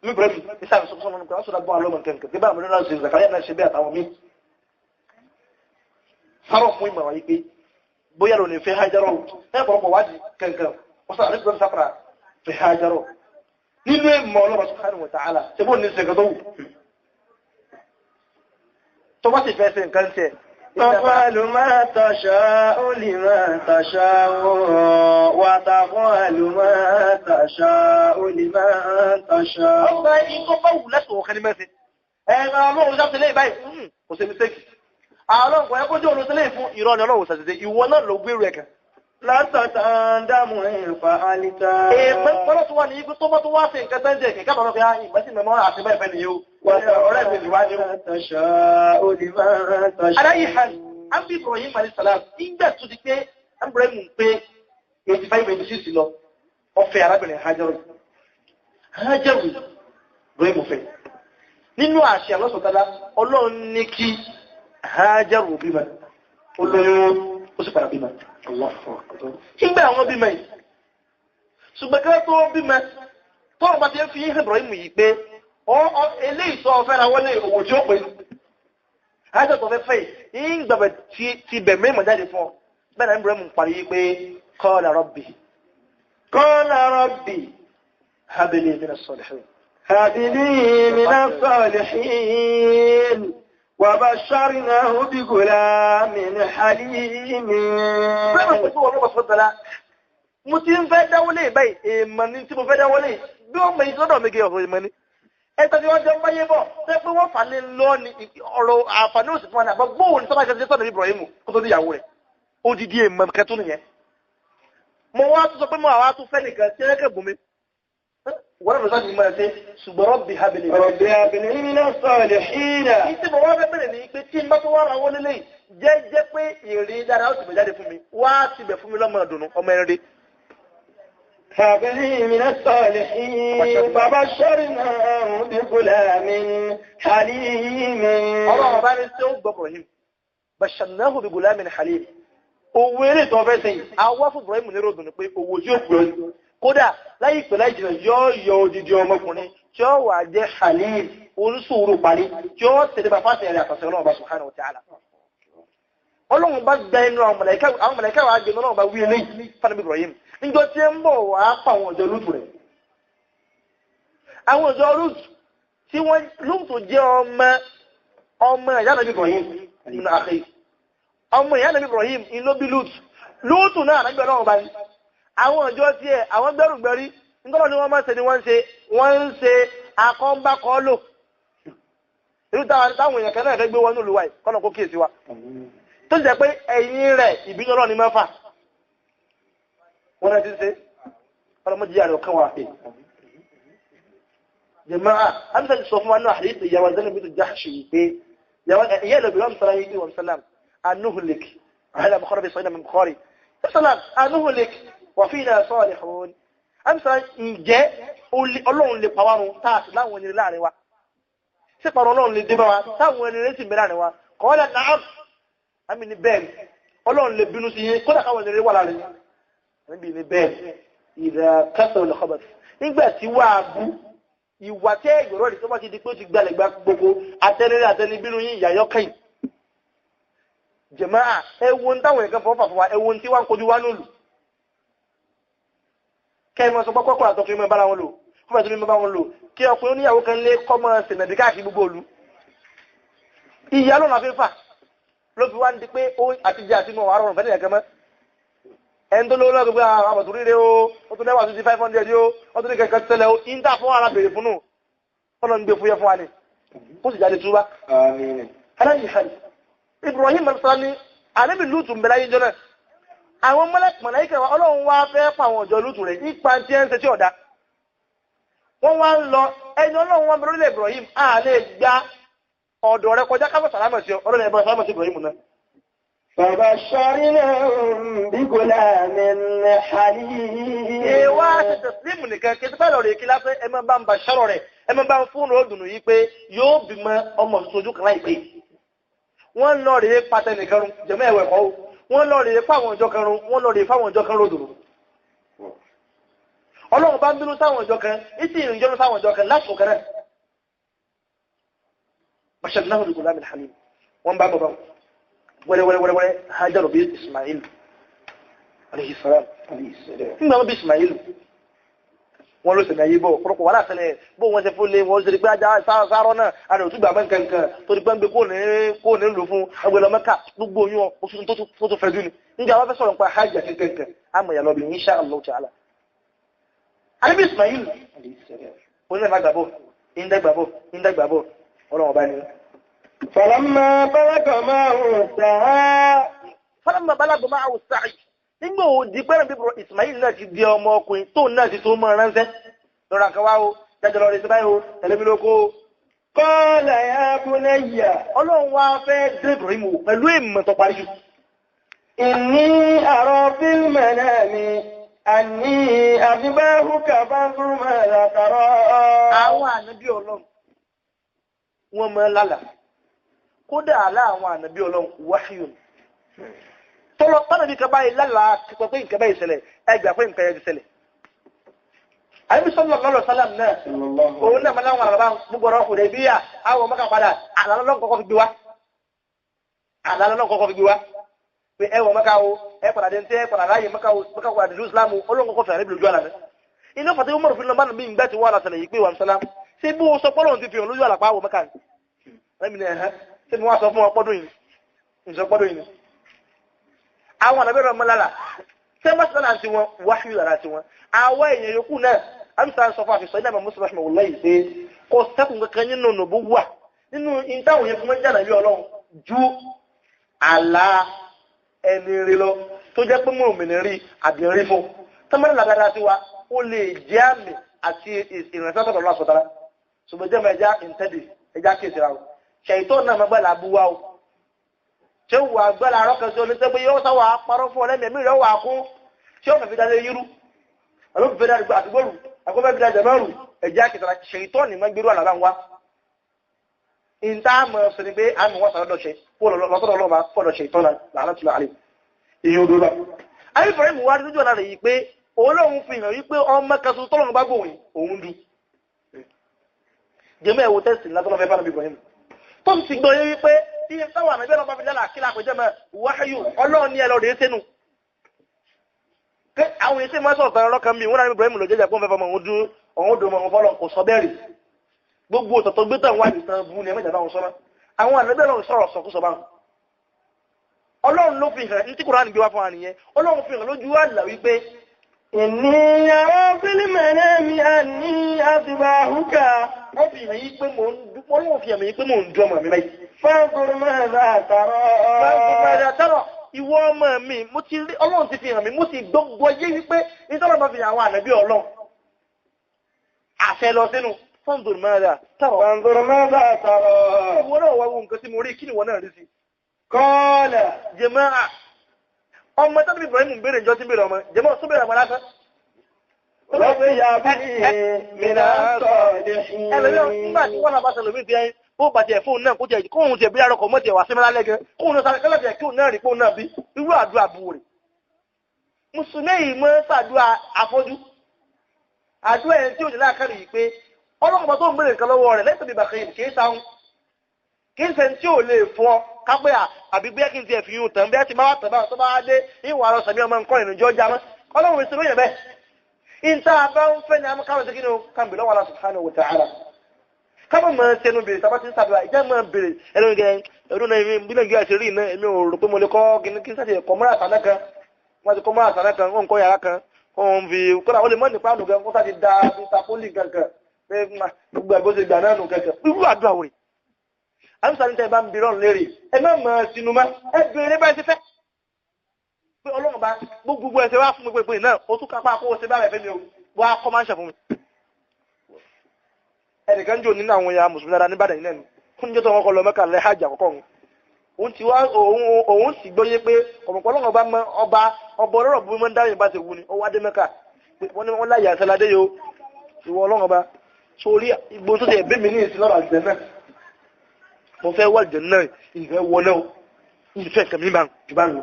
Mi bẹ̀rẹ̀ mi isa mi sọ́kọ́sọ́ mọ́nù kan sọ́dọ̀ gbọ́n alọ́mọ nǹkan kí bá àwọn ọmọdé náà Zakaria náà ṣe bẹ́ẹ̀ àtàwọn míì. Sáró fún ìmọ̀ràn yìí pé bóyá ló lè fẹ́ Hajarọ̀ ẹ̀ pọ̀lọpọ̀ wádìí kankan wọ́n sọ àdéhùn bẹ́ẹ̀ sáfara fẹ́ Hajarọ̀. Nínú ìmọ̀ Ọlọ́run subhanahu wa ta'ala ṣe bó ní sẹ̀kẹ́ tó wù. Tó bá sì fẹ́ ṣe nǹkan tiẹ̀. تفعل ما تشاء لمن تشاء وتفعل ما تشاء لمن تشاء. Ọba ikọ́ bá wù lẹ́sùn ọ̀kan ní mẹ́sìn. Ẹ̀rọ ọlọ́run sáfẹ́ lẹ́yìn báyìí kò ṣe mistake. Àwọn ọ̀pọ̀ ẹ̀kọ́ jẹ́ olóṣèlú fún irọ́ ni ọlọ́run ṣàṣìṣe ìwọ náà ló gbèrú ẹ̀kan. Látọ̀tà ń dámú ìfà àlìta. Èèpẹ̀ pọ́lọ́ tó wà ní ibi tó bá tó wá sí nǹkan tán jẹ́ kẹ̀kẹ́ àbámọ́ pé á ìgbà sí mẹ́mọ́ àti bẹ́ẹ̀ fẹ́ nìyó. Ọ̀rẹ́ mi nìwá ni ó. تشاء لمن تشاء. Aláyé hàn, Ambi Ibrahim alayhi salam, nígbà tó di pé Ibrahim ń pé 85 86 lọ, ó fẹ́ arábìnrin Hajaru. Hajaru Ibrahim fẹ́. Nínú àṣẹ àlọ́sọ̀tálá, Ọlọ́run ní kí Hajaru bímọ. Ó lóyún, ó sì padà bímọ. Nígbà àwọn bímọ yìí, ṣùgbọ́n kí wọ́n tó bímọ, tọ́rọ̀ bá ti ń fi Ibrahim yìí pé eléyìí tó ọ̀fẹ́ ra wọlé òwò tí ó pè ní. Hajar tó fẹ́ fẹ́ yìí ń gbàgbẹ́ ti bẹ̀ mẹ́mọ̀ jáde fún ọ. Bẹ́ẹ̀ náà Ibrahim parí yìí pé qala rabbi. Qala rabbi. Habli mina s-salihin. Habli mina s-salihin. Wa basharnahu bi gulamin halim. Bẹ́ẹ̀ pẹ̀lú ọlọ́pàá sọ́tara, mo ti ń fẹ́ dáwọ́lé báyìí, èèmọ̀ ni tí mo fẹ́ dáwọ́lé, bí wọ́n mọ ìsọ́dọ̀ mi gé ọ̀rọ̀ ìmọ̀ ni. Ẹ̀tọ́ tí wọ́n jọ ń báyé bọ̀, tẹ́ pé wọ́n fà lé lọ ní ọ̀rọ̀ àǹfààní òsì fún wa ní àgbà gbóhùn ní sọ́bàá ìṣẹ́ sọ́dọ̀ Ibrahim kó tó níyàwó rẹ̀. Odidi èèmọ̀ kẹtù nìyẹn. Mo wá tún sọ pé mo àwa tún fẹ́ nìkan tí ẹ̀kẹ́ bùnmi. Wọ́n lọ sọ́dọ̀ ìmọ̀ ẹ̀ṣẹ́ ṣùgbọ́n Rabbi habli. Rabbi habli mina s-salihin. Ìtì mo wá fẹ́ bẹ̀rẹ̀ ní pé tí n bá tó wá ra wọlé lẹ́yìn jẹ́ jẹ́ pé ìrìn dára ó sì bẹ̀ jáde fún mi wá ti bẹ̀ fún mi lọ́mọ ìdùnnú ọmọ ẹ̀rẹ́. هب لي من الصالحين فبشرناه بغلام حليم. Ọlọ́run bá ní tí ó gbọ́ Ibrahim basharnahu bi gulamin halim. Owó eré tó fẹ́ sẹ́yìn, àwa fún Ibrahim ní ròdùn ni pé owó tí ó pè ọ́. Kódà láyé ìpè láì jìnà yóò yọ odidi ọmọkùnrin tí ó wà jẹ́ Khalil onísùúrù parí tí ó tẹ̀lé bá fásitì rẹ̀ àtàṣẹ Ọlọ́run bá subhanahu wa ta'ala. Ọlọ́run bá gba ẹnu àwọn màláíkà wà gbẹ̀mọ́ Ọlọ́run bá wí eléyìí fún Ibrahim. Níjọ́ tí ń bọ̀ wá pa àwọn ọ̀jọ́ Lútù rẹ̀. Àwọn ọ̀jọ́ Lútù tí wọ́n Lútù jẹ́ ọmọ ìyá Nàbí Ibrahim nínú àkè. Ọmọ ìyá Nàbí Ibrahim ló bí Lútù. Lútù náà nàgbẹ́ Ọlọ́run bá ní. Àwọn ọ̀jọ́ tí ẹ̀ àwọn gbẹ́rùgbẹ́rí nítorí ni wọ́n máa ń ṣe ni wọ́n ń ṣe wọ́n ń ṣe akọ́ńbákọ́ lò. Irú táwọn èèyàn kan náà fẹ́ gbé wọnú ìlú wa yìí kọ́nà kó kíyèsí wa. Tó jẹ́ pé ẹ̀yìn rẹ̀ ìbínú Ọlọ́run ni mẹ́fà. Wọ́n náà ti ṣe ọlọ́mọdé yàrá ọ̀kan wà pé. Jàmáà Amsa ti sọ fún wa náà àdéhùn ìyàwó Zainab bint Jahsh yìí pé ìyá ìlú Ibrahim sọ̀rọ̀ yìí wọ́n sálàm anuhulik àhẹ́lẹ̀ Bukhari bí sọ̀rọ̀ Bukhari sálàm anuhulik wa fina salihun. Amsa ǹjẹ́ Ọlọ́run lè pàwárun táàtì láwọn ẹni láàrin wa. Ṣé pàrọ̀ Ọlọ́run lè dé bá wa táwọn ẹni rẹ̀ sì ń bẹ láàrin wa? Qala na'am. Àmì ní bẹ́ẹ̀ ni Ọlọ́run lè bínú sí yín kódà káwọn ẹni rẹ̀ wà láàrin yín. Àmì ní bẹ́ẹ̀ idha kathara al-khabath. Nígbà tí wàá bú ìwà tẹ́ ìgbọ̀rọ̀ rẹ̀ tó bá ti di pé ó ti gbalẹ̀ gba gbogbo atẹ́nirẹ́ atẹ́nibínú yín ìyàyọ́ kẹ́yìn. Jàmáà ẹwo ń táwọn nǹkan fọwọ́fà fún wa ẹwo tí wá ń kojú wá nílùú. Kẹ́ẹ̀mọ́ sọ pọ́kọ́ àtọkùnrin mọ́ bára wọn lò fún ẹ̀tọ́ mímọ́ bá wọn lò kí ọkùnrin oníyàwó kan lé kọ́mọ sẹ̀nẹ̀dì káàkiri gbogbo òlu. Ìyá lọ́nà fífà ló fi wá ń di pé ó àtijọ́ àti mọ̀ wàá rọrùn fẹ́ nìyẹn mọ́. Ẹni tó lówó lọ́gbẹ̀ẹ́ pé àwọn àbọ̀tún ríre o, ó tún lẹ́wà tún 500 o, ó tún ní kẹ̀kẹ́ tẹ́lẹ̀ o, ìńtà fún ara bèrè fún nù. Ọlọ́run gbé fúyẹ́ fún wa ni. Ó sì jáde túbá. Aláyìí hàn. Ibrahim sọ ní ànábì Lútù ń bẹ láyé jọ náà. Àwọn màláíkà wa Ọlọ́run wá fẹ́ pa àwọn ọ̀jọ́ Lútù rẹ̀ nípa tí ẹ ń ṣe tí ọ̀dá. Wọ́n wá ń lọ ẹni Ọlọ́run wọn bẹ lórílẹ̀ Ibrahim á lè gba ọ̀dọ̀ rẹ kọjá káfọ́ sàlámà sí ọ, Ọlọ́run ẹ̀bọ sàlámà sí Ibrahim náà. فبشرناهم بغلام حليم. Èèwà ṣe tẹ̀sílímù nìkan kí ẹsẹ̀ lọ́rọ̀ èkí lásán ẹ máa bá ń ba ṣọ́rọ̀ rẹ̀ ẹ máa bá ń fóònù ọdùnnú yìí pé yóò bímọ ọmọ tuntun ojú kan láìpẹ́. Wọ́n lọ rèé patẹ nìkan run jẹ̀mọ́ ẹ̀wẹ̀ kọ́ o. Wọ́n lọ rèé fáwọn ọjọ́ kan run wọ́n lọ rèé fáwọn ọjọ́ kan ròdùnú. Ọlọ́run bá ń bínú sáwọn ọjọ́ kan ìsì ìrìnjọ́nú sáwọn ọjọ́ kan lásìkò kan náà. Basharnahu bi ghulamin halim. Wọ́n bá bọ̀ bá wẹ́rẹ́wẹ́rẹ́wẹ́rẹ́ Hajaru bí Ismail alayhi salam. Nígbà wọn bí Ismail wọn ló sẹ̀mí ayé bọ̀ ọ̀pọ̀lọpọ̀ wàhálà ṣẹlẹ̀ bó wọn ṣe fún lé wọn ṣe rí pé ajá sáárọ̀ náà àrẹ òtún gbà mẹ́ǹkankan tó di pé ń gbé kó ní lò fún ẹgbẹ́ lọ Mẹ́kà gbogbo oyún oṣù tó tó fẹ́jú ni. Nígbà wọn fẹ́ sọ̀rọ̀ nípa hajj àti kankan àmọ̀ ìyàlọ́ bí insha Allah ta'ala. Ànábì Ismail onílẹ̀ má gbàbọ̀ ìndẹ́gbàbọ̀ ìndẹ́gbàbọ̀ Ọlọ́run ọba ni. فلما بلغ معه السعي فلما بلغ معه السعي nígbà wo di pẹ́rẹ́ bí Ismail náà ti di ọmọ ọkùnrin tóun náà ti tó mọ́ ránṣẹ́ lọ́ra kan wá o jájọ lọ rí sí báyìí o tẹ̀lé mi lóko o. قال يا بني Ọlọ́run wá fẹ́ dé Ibrahim wò pẹ̀lú ìmọ̀ tó parí jù. إني أرى في المنام أني أذبحك فانظر ماذا ترى. Àwọn ànábì Ọlọ́run wọ́n mọ́ lálàá kódà àlá àwọn ànábì Ọlọ́run wáyùn tọ́lọ tánàbí kan báyìí lálàá pé nǹkan báyìí ṣẹlẹ̀ ẹgbà pé nǹkan yẹn ti ṣẹlẹ̀. Ànábì sallallahu alaihi wasallam náà òun náà máa láwọn àràbá gbogbo ọ̀rọ̀ ọkùnrin bí i àwọn ọmọ kan padà àlá lọ́lọ́run kọ́kọ́ fi gbé wá. Àlá lọ́lọ́run kọ́kọ́ fi gbé wá. Pé ẹ wọ Mẹ́kà o, ẹ padà dé ẹ padà ráyè Mẹ́kà o, Mẹ́kà padà dìlú Islam o, Ọlọ́run kọ́kọ́ fẹ̀rẹ̀ lójú àlá mi. Inú fàtí Umaru fi lọ́nà bí ìgbà tí wọ́n àlà ṣẹlẹ̀ yìí pé wà ń sálá. Ṣé bí o sọ pọ́lọ́run ti fi hàn lójú àlàpá wọ Mẹ́kà ni? Lẹ́mi ni ẹ̀hẹ́, ṣé mi wá sọ fún ọ pọ́dún yìí? Ìsọ pọ́dún yìí ni. Àwọn àlàbẹ̀rẹ̀ ọmọ lára ṣé mọ́sálà ti wọn wáṣíù lára ti wọn àwọn èèyàn yòókù náà amsa sọ fún àfisọ ilé àmọ́ mùsùlùmí wọlé yìí pé kò sẹ́kùn kankan nínú nùbú wà nínú ìtàwọn yẹn fún mọ́jà nàbí Ọlọ́run ju àlá ẹni rí lọ tó jẹ́ pé mọ̀mìnì rí àbí rí fún tọ́mọ́lá lára ti wa ó lè jẹ́ àmì àti ìrìnsẹ́ tọ̀tọ̀ lọ́wọ́ àsọ̀tara ṣùgbọ́n jẹ́ mọ́ ẹja ìntẹ́dì ẹja kéèsì ra o ṣèyítọ́ náà mọ́gbà làbúwá o ṣé wà gbọ́dọ̀ àárọ̀ kan sí oníṣẹ́ pé yóò sáwà parọ́ fún ọlẹ́mì ẹ̀mí rẹ̀ wà kún ṣé ó fẹ́ fi dalé yírú àló fẹ́ dalé àdúgbòrú àkọ́fẹ́ fi dalé jẹ̀mọ́rù ẹ̀jẹ̀ àkìtàrà ṣèyítọ́ ni máa gbérú àlàbà ń wá. ìta àmọ̀ sọ ni pé àmọ̀ wọn sàrọ̀ dọ̀ṣẹ̀ kó lọ́sọ̀rọ̀ ọlọ́ba fọ̀dọ̀ ṣèyítọ́ làánà tìlọ̀ àlè. Èyí odò bá. Ayé Ibrahim wá lójú ọ̀la rẹ̀ yìí pé Ọlọ́run fi hàn wípé ọmọ kan ṣoṣo tọ́lọ́run bá gbòòrìn òun du. Jẹ́mọ́ ẹ̀wò tẹ́sì ńlá tọ́lọ́ fẹ́ bá nàbí Ibrahim. Tó sì gbọ́ yé wípé tí táwọn àmì bẹ́ẹ̀ lọ́ba fi lálà kí lápẹjẹ́ mọ́ wáyù Ọlọ́run ní ẹ lọ rèé sẹ́nu. Pé àwọn èsì máa sọ̀rọ̀ tán lọ́kàn mi, wọ́n náà Ibrahim lọ jẹ́jà pọ́n fẹ́ fọmọ òun dúró, òun dùn mọ́ òun fọ́lọ́ kò sọ bẹ́ẹ̀ rí. Gbogbo òtọ̀tọ̀ gbé tàn wáyù tán bú ni ẹ mẹ́jà báwọn sọ́mọ́. Àwọn àmì bẹ́ẹ̀ lọ́run sọ̀rọ̀ sọ̀kúsọ báwọn. Ọlọ́run ló fi hàn ní tí Kùránì gbé wá fún wa nìyẹn. Ọlọ́run fi hàn lójú àlà wípé Inni ara fil manami anni asbahuka. Wọ́n fi hàn yí pé mò ń dún, Ọlọ́run fi hàn mí pé mò ń dún ọmọ mi báyìí. Fanzur madha tara. Fanzur madha tara. Ìwọ ọmọ mi, mo ti rí, Ọlọ́run ti fi hàn mí, mo sì gbogbo yé wípé nítorí ọmọ fi hàn àwọn ànábì Ọlọ́run. Àṣẹ lọ sínú. Fanzur madha tara. Fanzur madha tara. Ìwọ náà wá wo nǹkan tí mo rí, kí ni ìwọ náà rí sí? Qala. Jàmáà, ọmọ tó níbi Ibrahim ń béèrè ìjọ tí ń béèrè ọmọ, jàmáà tó béèrè ọmọ lásán. Rabbi habli minas salihin. Ẹlẹ́yìn nígbà tí wọ́n náà bá ṣẹlẹ̀ mí bó bá tiẹ̀ fóun náà kó tiẹ̀ kóun tiẹ̀ bí arọkọ̀ mọ́ tiẹ̀ wá sí mọ́lá lẹ́gẹ̀ẹ́ kóun náà sáré kẹ́lẹ́ tiẹ̀ kóun náà rí kóun náà bí irú àdúrà bu rẹ̀. Mùsùlùmí yìí mọ́ sàdúrà afọ́jú. Àdúrà ẹni tí ò ní láàkàrí yìí pé ọlọ́kùnrin tó ń béèrè nǹkan lọ́wọ́ rẹ̀ lẹ́sẹ̀ bíbà kì í sáhùn. Kì í ṣe tí ò lè fún ọ kápẹ́ àbí bí kí n tiẹ̀ fi yún tán bí ẹ ti máa wà tán báwọn tó bá dé ìwà àrọ sàmì ọmọ nǹkan ìrìnjọ́ jámọ́ ọlọ́run ìṣòro yẹn bẹ́ẹ̀. Ìta bá ń fẹ́ ni a máa káwọn ṣe kí ni o kàn bèèrè lọ́wọ́ Allah subhanahu wa ta'ala. Kábọ̀ máa ṣẹnu bèrè sábà ti ń sàdúrà ìjà máa bèrè ẹlẹ́nu gẹ ẹdún náà bí Nàìjíríà ṣe rí iná èmi ò rò pé mo lè kọ́ kí n sáṣẹ kọ́ mọ́ra àtàná kan wọ́n ti kọ́ mọ́ra àtàná kan wọ́n ń kọ́ yàrá kan wọ́n fi kódà wọ́n lè mọ́ nípa ànú gan kó sáà ti da tapoli kankan pé gbogbo àgbọ̀ ṣe gbà náà nù kankan irú àdúrà wòrè. Àmísà ní tẹ́ ẹ bá ń bi rọrùn léèrè ẹ má máa sinú mọ́ ẹ bèrè báyìí ṣe fẹ́. Pé Ọlọ́run bá gbogbo ẹsẹ̀ wá fún mi pé náà ó tún kápá kó o ṣe bá rẹ̀ fẹ́ mi o wá kọ́ máa ń ṣe fún mi. Ẹnìkan jò nínú àwọn ya mùsùlùmí dáadáa níbàdàn yìí náà ni fún níjọ́ tó wọn kọ lọ Mẹ́kà lẹ́ hajj àkọ́kọ́ òun òun ti wá òun sì gbọ́yé pé ọ̀pọ̀pọ̀ ọlọ́run ọba mọ ọba ọba ọlọ́rọ̀ bí wọ́n ń dáhùn ìbá ti wù ni ó wá dé Mẹ́kà wọ́n ní wọ́n láyà àṣẹládé yìí o ìwọ ọlọ́run ọba sórí igbó tó ti ẹ̀bí mi ní ìsìn lọ́rọ̀ àjẹ́ náà mo fẹ́ wọ àjẹ́ náà ìfẹ́ wọ náà ìfẹ́ nǹkan mi máa jù bá ń lọ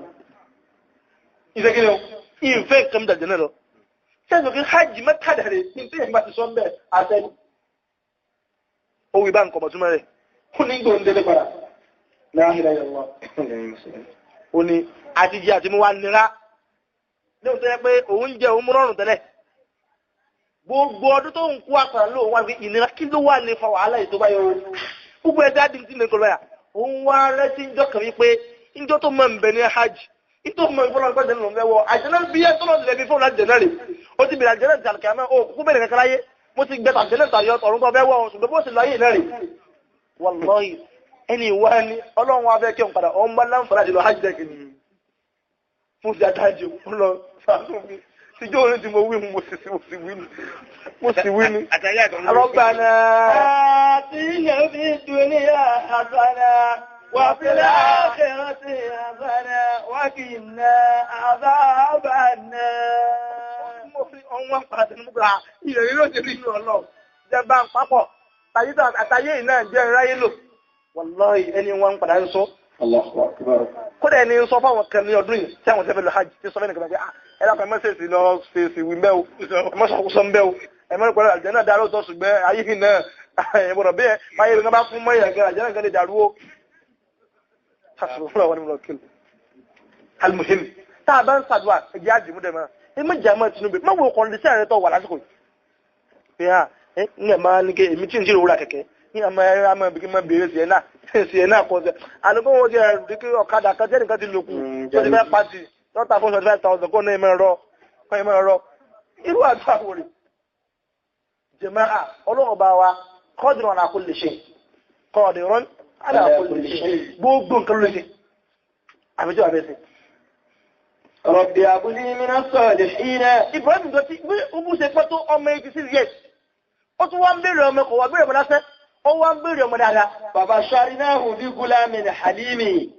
ìfẹ́ kí ni o ìfẹ́ nǹkan mi dàjẹ́ náà lọ sẹ́sọ̀ kí hajj Mẹ́kà dàrẹ́ ní tí ìgbà ti sọ bẹ́ẹ̀ àtẹ́ni ó wí bá nǹkan ọmọ túmọ̀ rẹ̀ ó ní gbòǹdélé padà La ilaha illallah. Ó ní àti jẹ àti mú wa nira ní òun tó yẹ pé òun jẹ òun mú rọrùn tẹ́lẹ̀ gbogbo ọdún tó ń kó àpàrà lóun wá fi ìnira kí ló wà lè fa wàhálà yìí tó bá yọ o gbogbo ẹ̀dá àdìntì ní kọlọ́yà òun wá rẹ́tí ńjọ́ kan wípé ńjọ́ tó mọ̀ ń bẹ ní hajj ńjọ́ mọ̀ ń fọlọ́ nípa ìjẹ́nà lòún fẹ́ wọ àjẹ́nà bí ẹ tó lọ́ọ́ lẹ́bi fóun láti jẹ̀nà rè ó ti bèrè àjẹ́nà ti àlùkìyámà ó kúkú bèrè kankan láyé mo ti gbẹ tàjẹ́nà tàyọ ọ̀run tó fẹ́ wọ̀ ṣùgbọ́n bó sì lọ ayé náà rè wallahi ẹni ìwá ni ọlọ́run wa fẹ́ kí òun padà ọ̀n bá láǹfààní àti lọ hajj dẹ́kì ni mo sì adájọ́ ó lọ sàánú mi síjọ́ òní tí mo wí mo sì wí ni mo sì wí ni. Rabbana atina fid dunya hasana wa fil akhirati hasana wa qina adhaban nar. Mo fi ọ̀hún wá padà nínú gbà ilẹ̀ rírọ̀ ṣe rí inú ọlọ́run jẹ́ bá ń papọ̀ àtàyè náà jẹ́ ráyé lò wallahi ẹni wọn ń padà ń sọ. Allahu akbar. Kódà ẹni ń sọ fáwọn kan ní ọdún yìí tí àwọn sẹ́fẹ̀ lọ hajj tí sọ fẹ́ nìkan pé ẹ lápá ẹmọ́ sèṣì lọ sèṣì wí mbẹ́ o ẹmọ́ sọkúsọ mbẹ́ o ẹmọ́ nípa àjẹ́ náà dá lóòótọ́ ṣùgbọ́n ayé náà ẹ̀bọ̀dọ̀ bí ẹ báyé ló bá fún mọ́ ìyàgẹ́ àjẹ́ náà gan lè dàrú o. Almuhim tá a bá ń ṣàdúrà ẹ̀jẹ̀ àjìmú dẹ̀ mọ́ ẹ má jẹ́ àmọ́ Tinubu má wo kọ́ndíṣẹ́ rẹ tó wà lásìkò yìí. Pé à ń ẹ̀ máa ní ké èmi tí ń jìrò wúrà kẹ̀kẹ́ ní àmọ́ ẹ àmọ́ ibi kí n máa béèrè sí ẹ náà sí ẹ náà kọ́ sí ẹ. Àlùkò wọn ti ẹ̀ kí ọ̀kadà kan jẹ́ nìkan ti lòkù tó ti fẹ́ pàtì lọ́ta fún 25,000 kó ní ìmọ̀ ẹ̀rọ kó ìmọ̀ ẹ̀rọ. Irú àdúrà wò rè? Jàmáà Ọlọ́run bá wa qadirun ala kulli shay qadirun ala kulli shay gbogbo nǹkan ló lè ṣe àbíjọ́ àbẹ́sẹ̀. Rabbi habli minas salihin. Ibrahim tó ti bí ó bú ṣe pẹ́ tó ọmọ 86 years. Ó tún wá ń béèrè ọmọ kò wá béèrè ọmọ lásán, ó wá ń béèrè ọmọ dáadáa. Fabasharnahu bi gulamin halimi.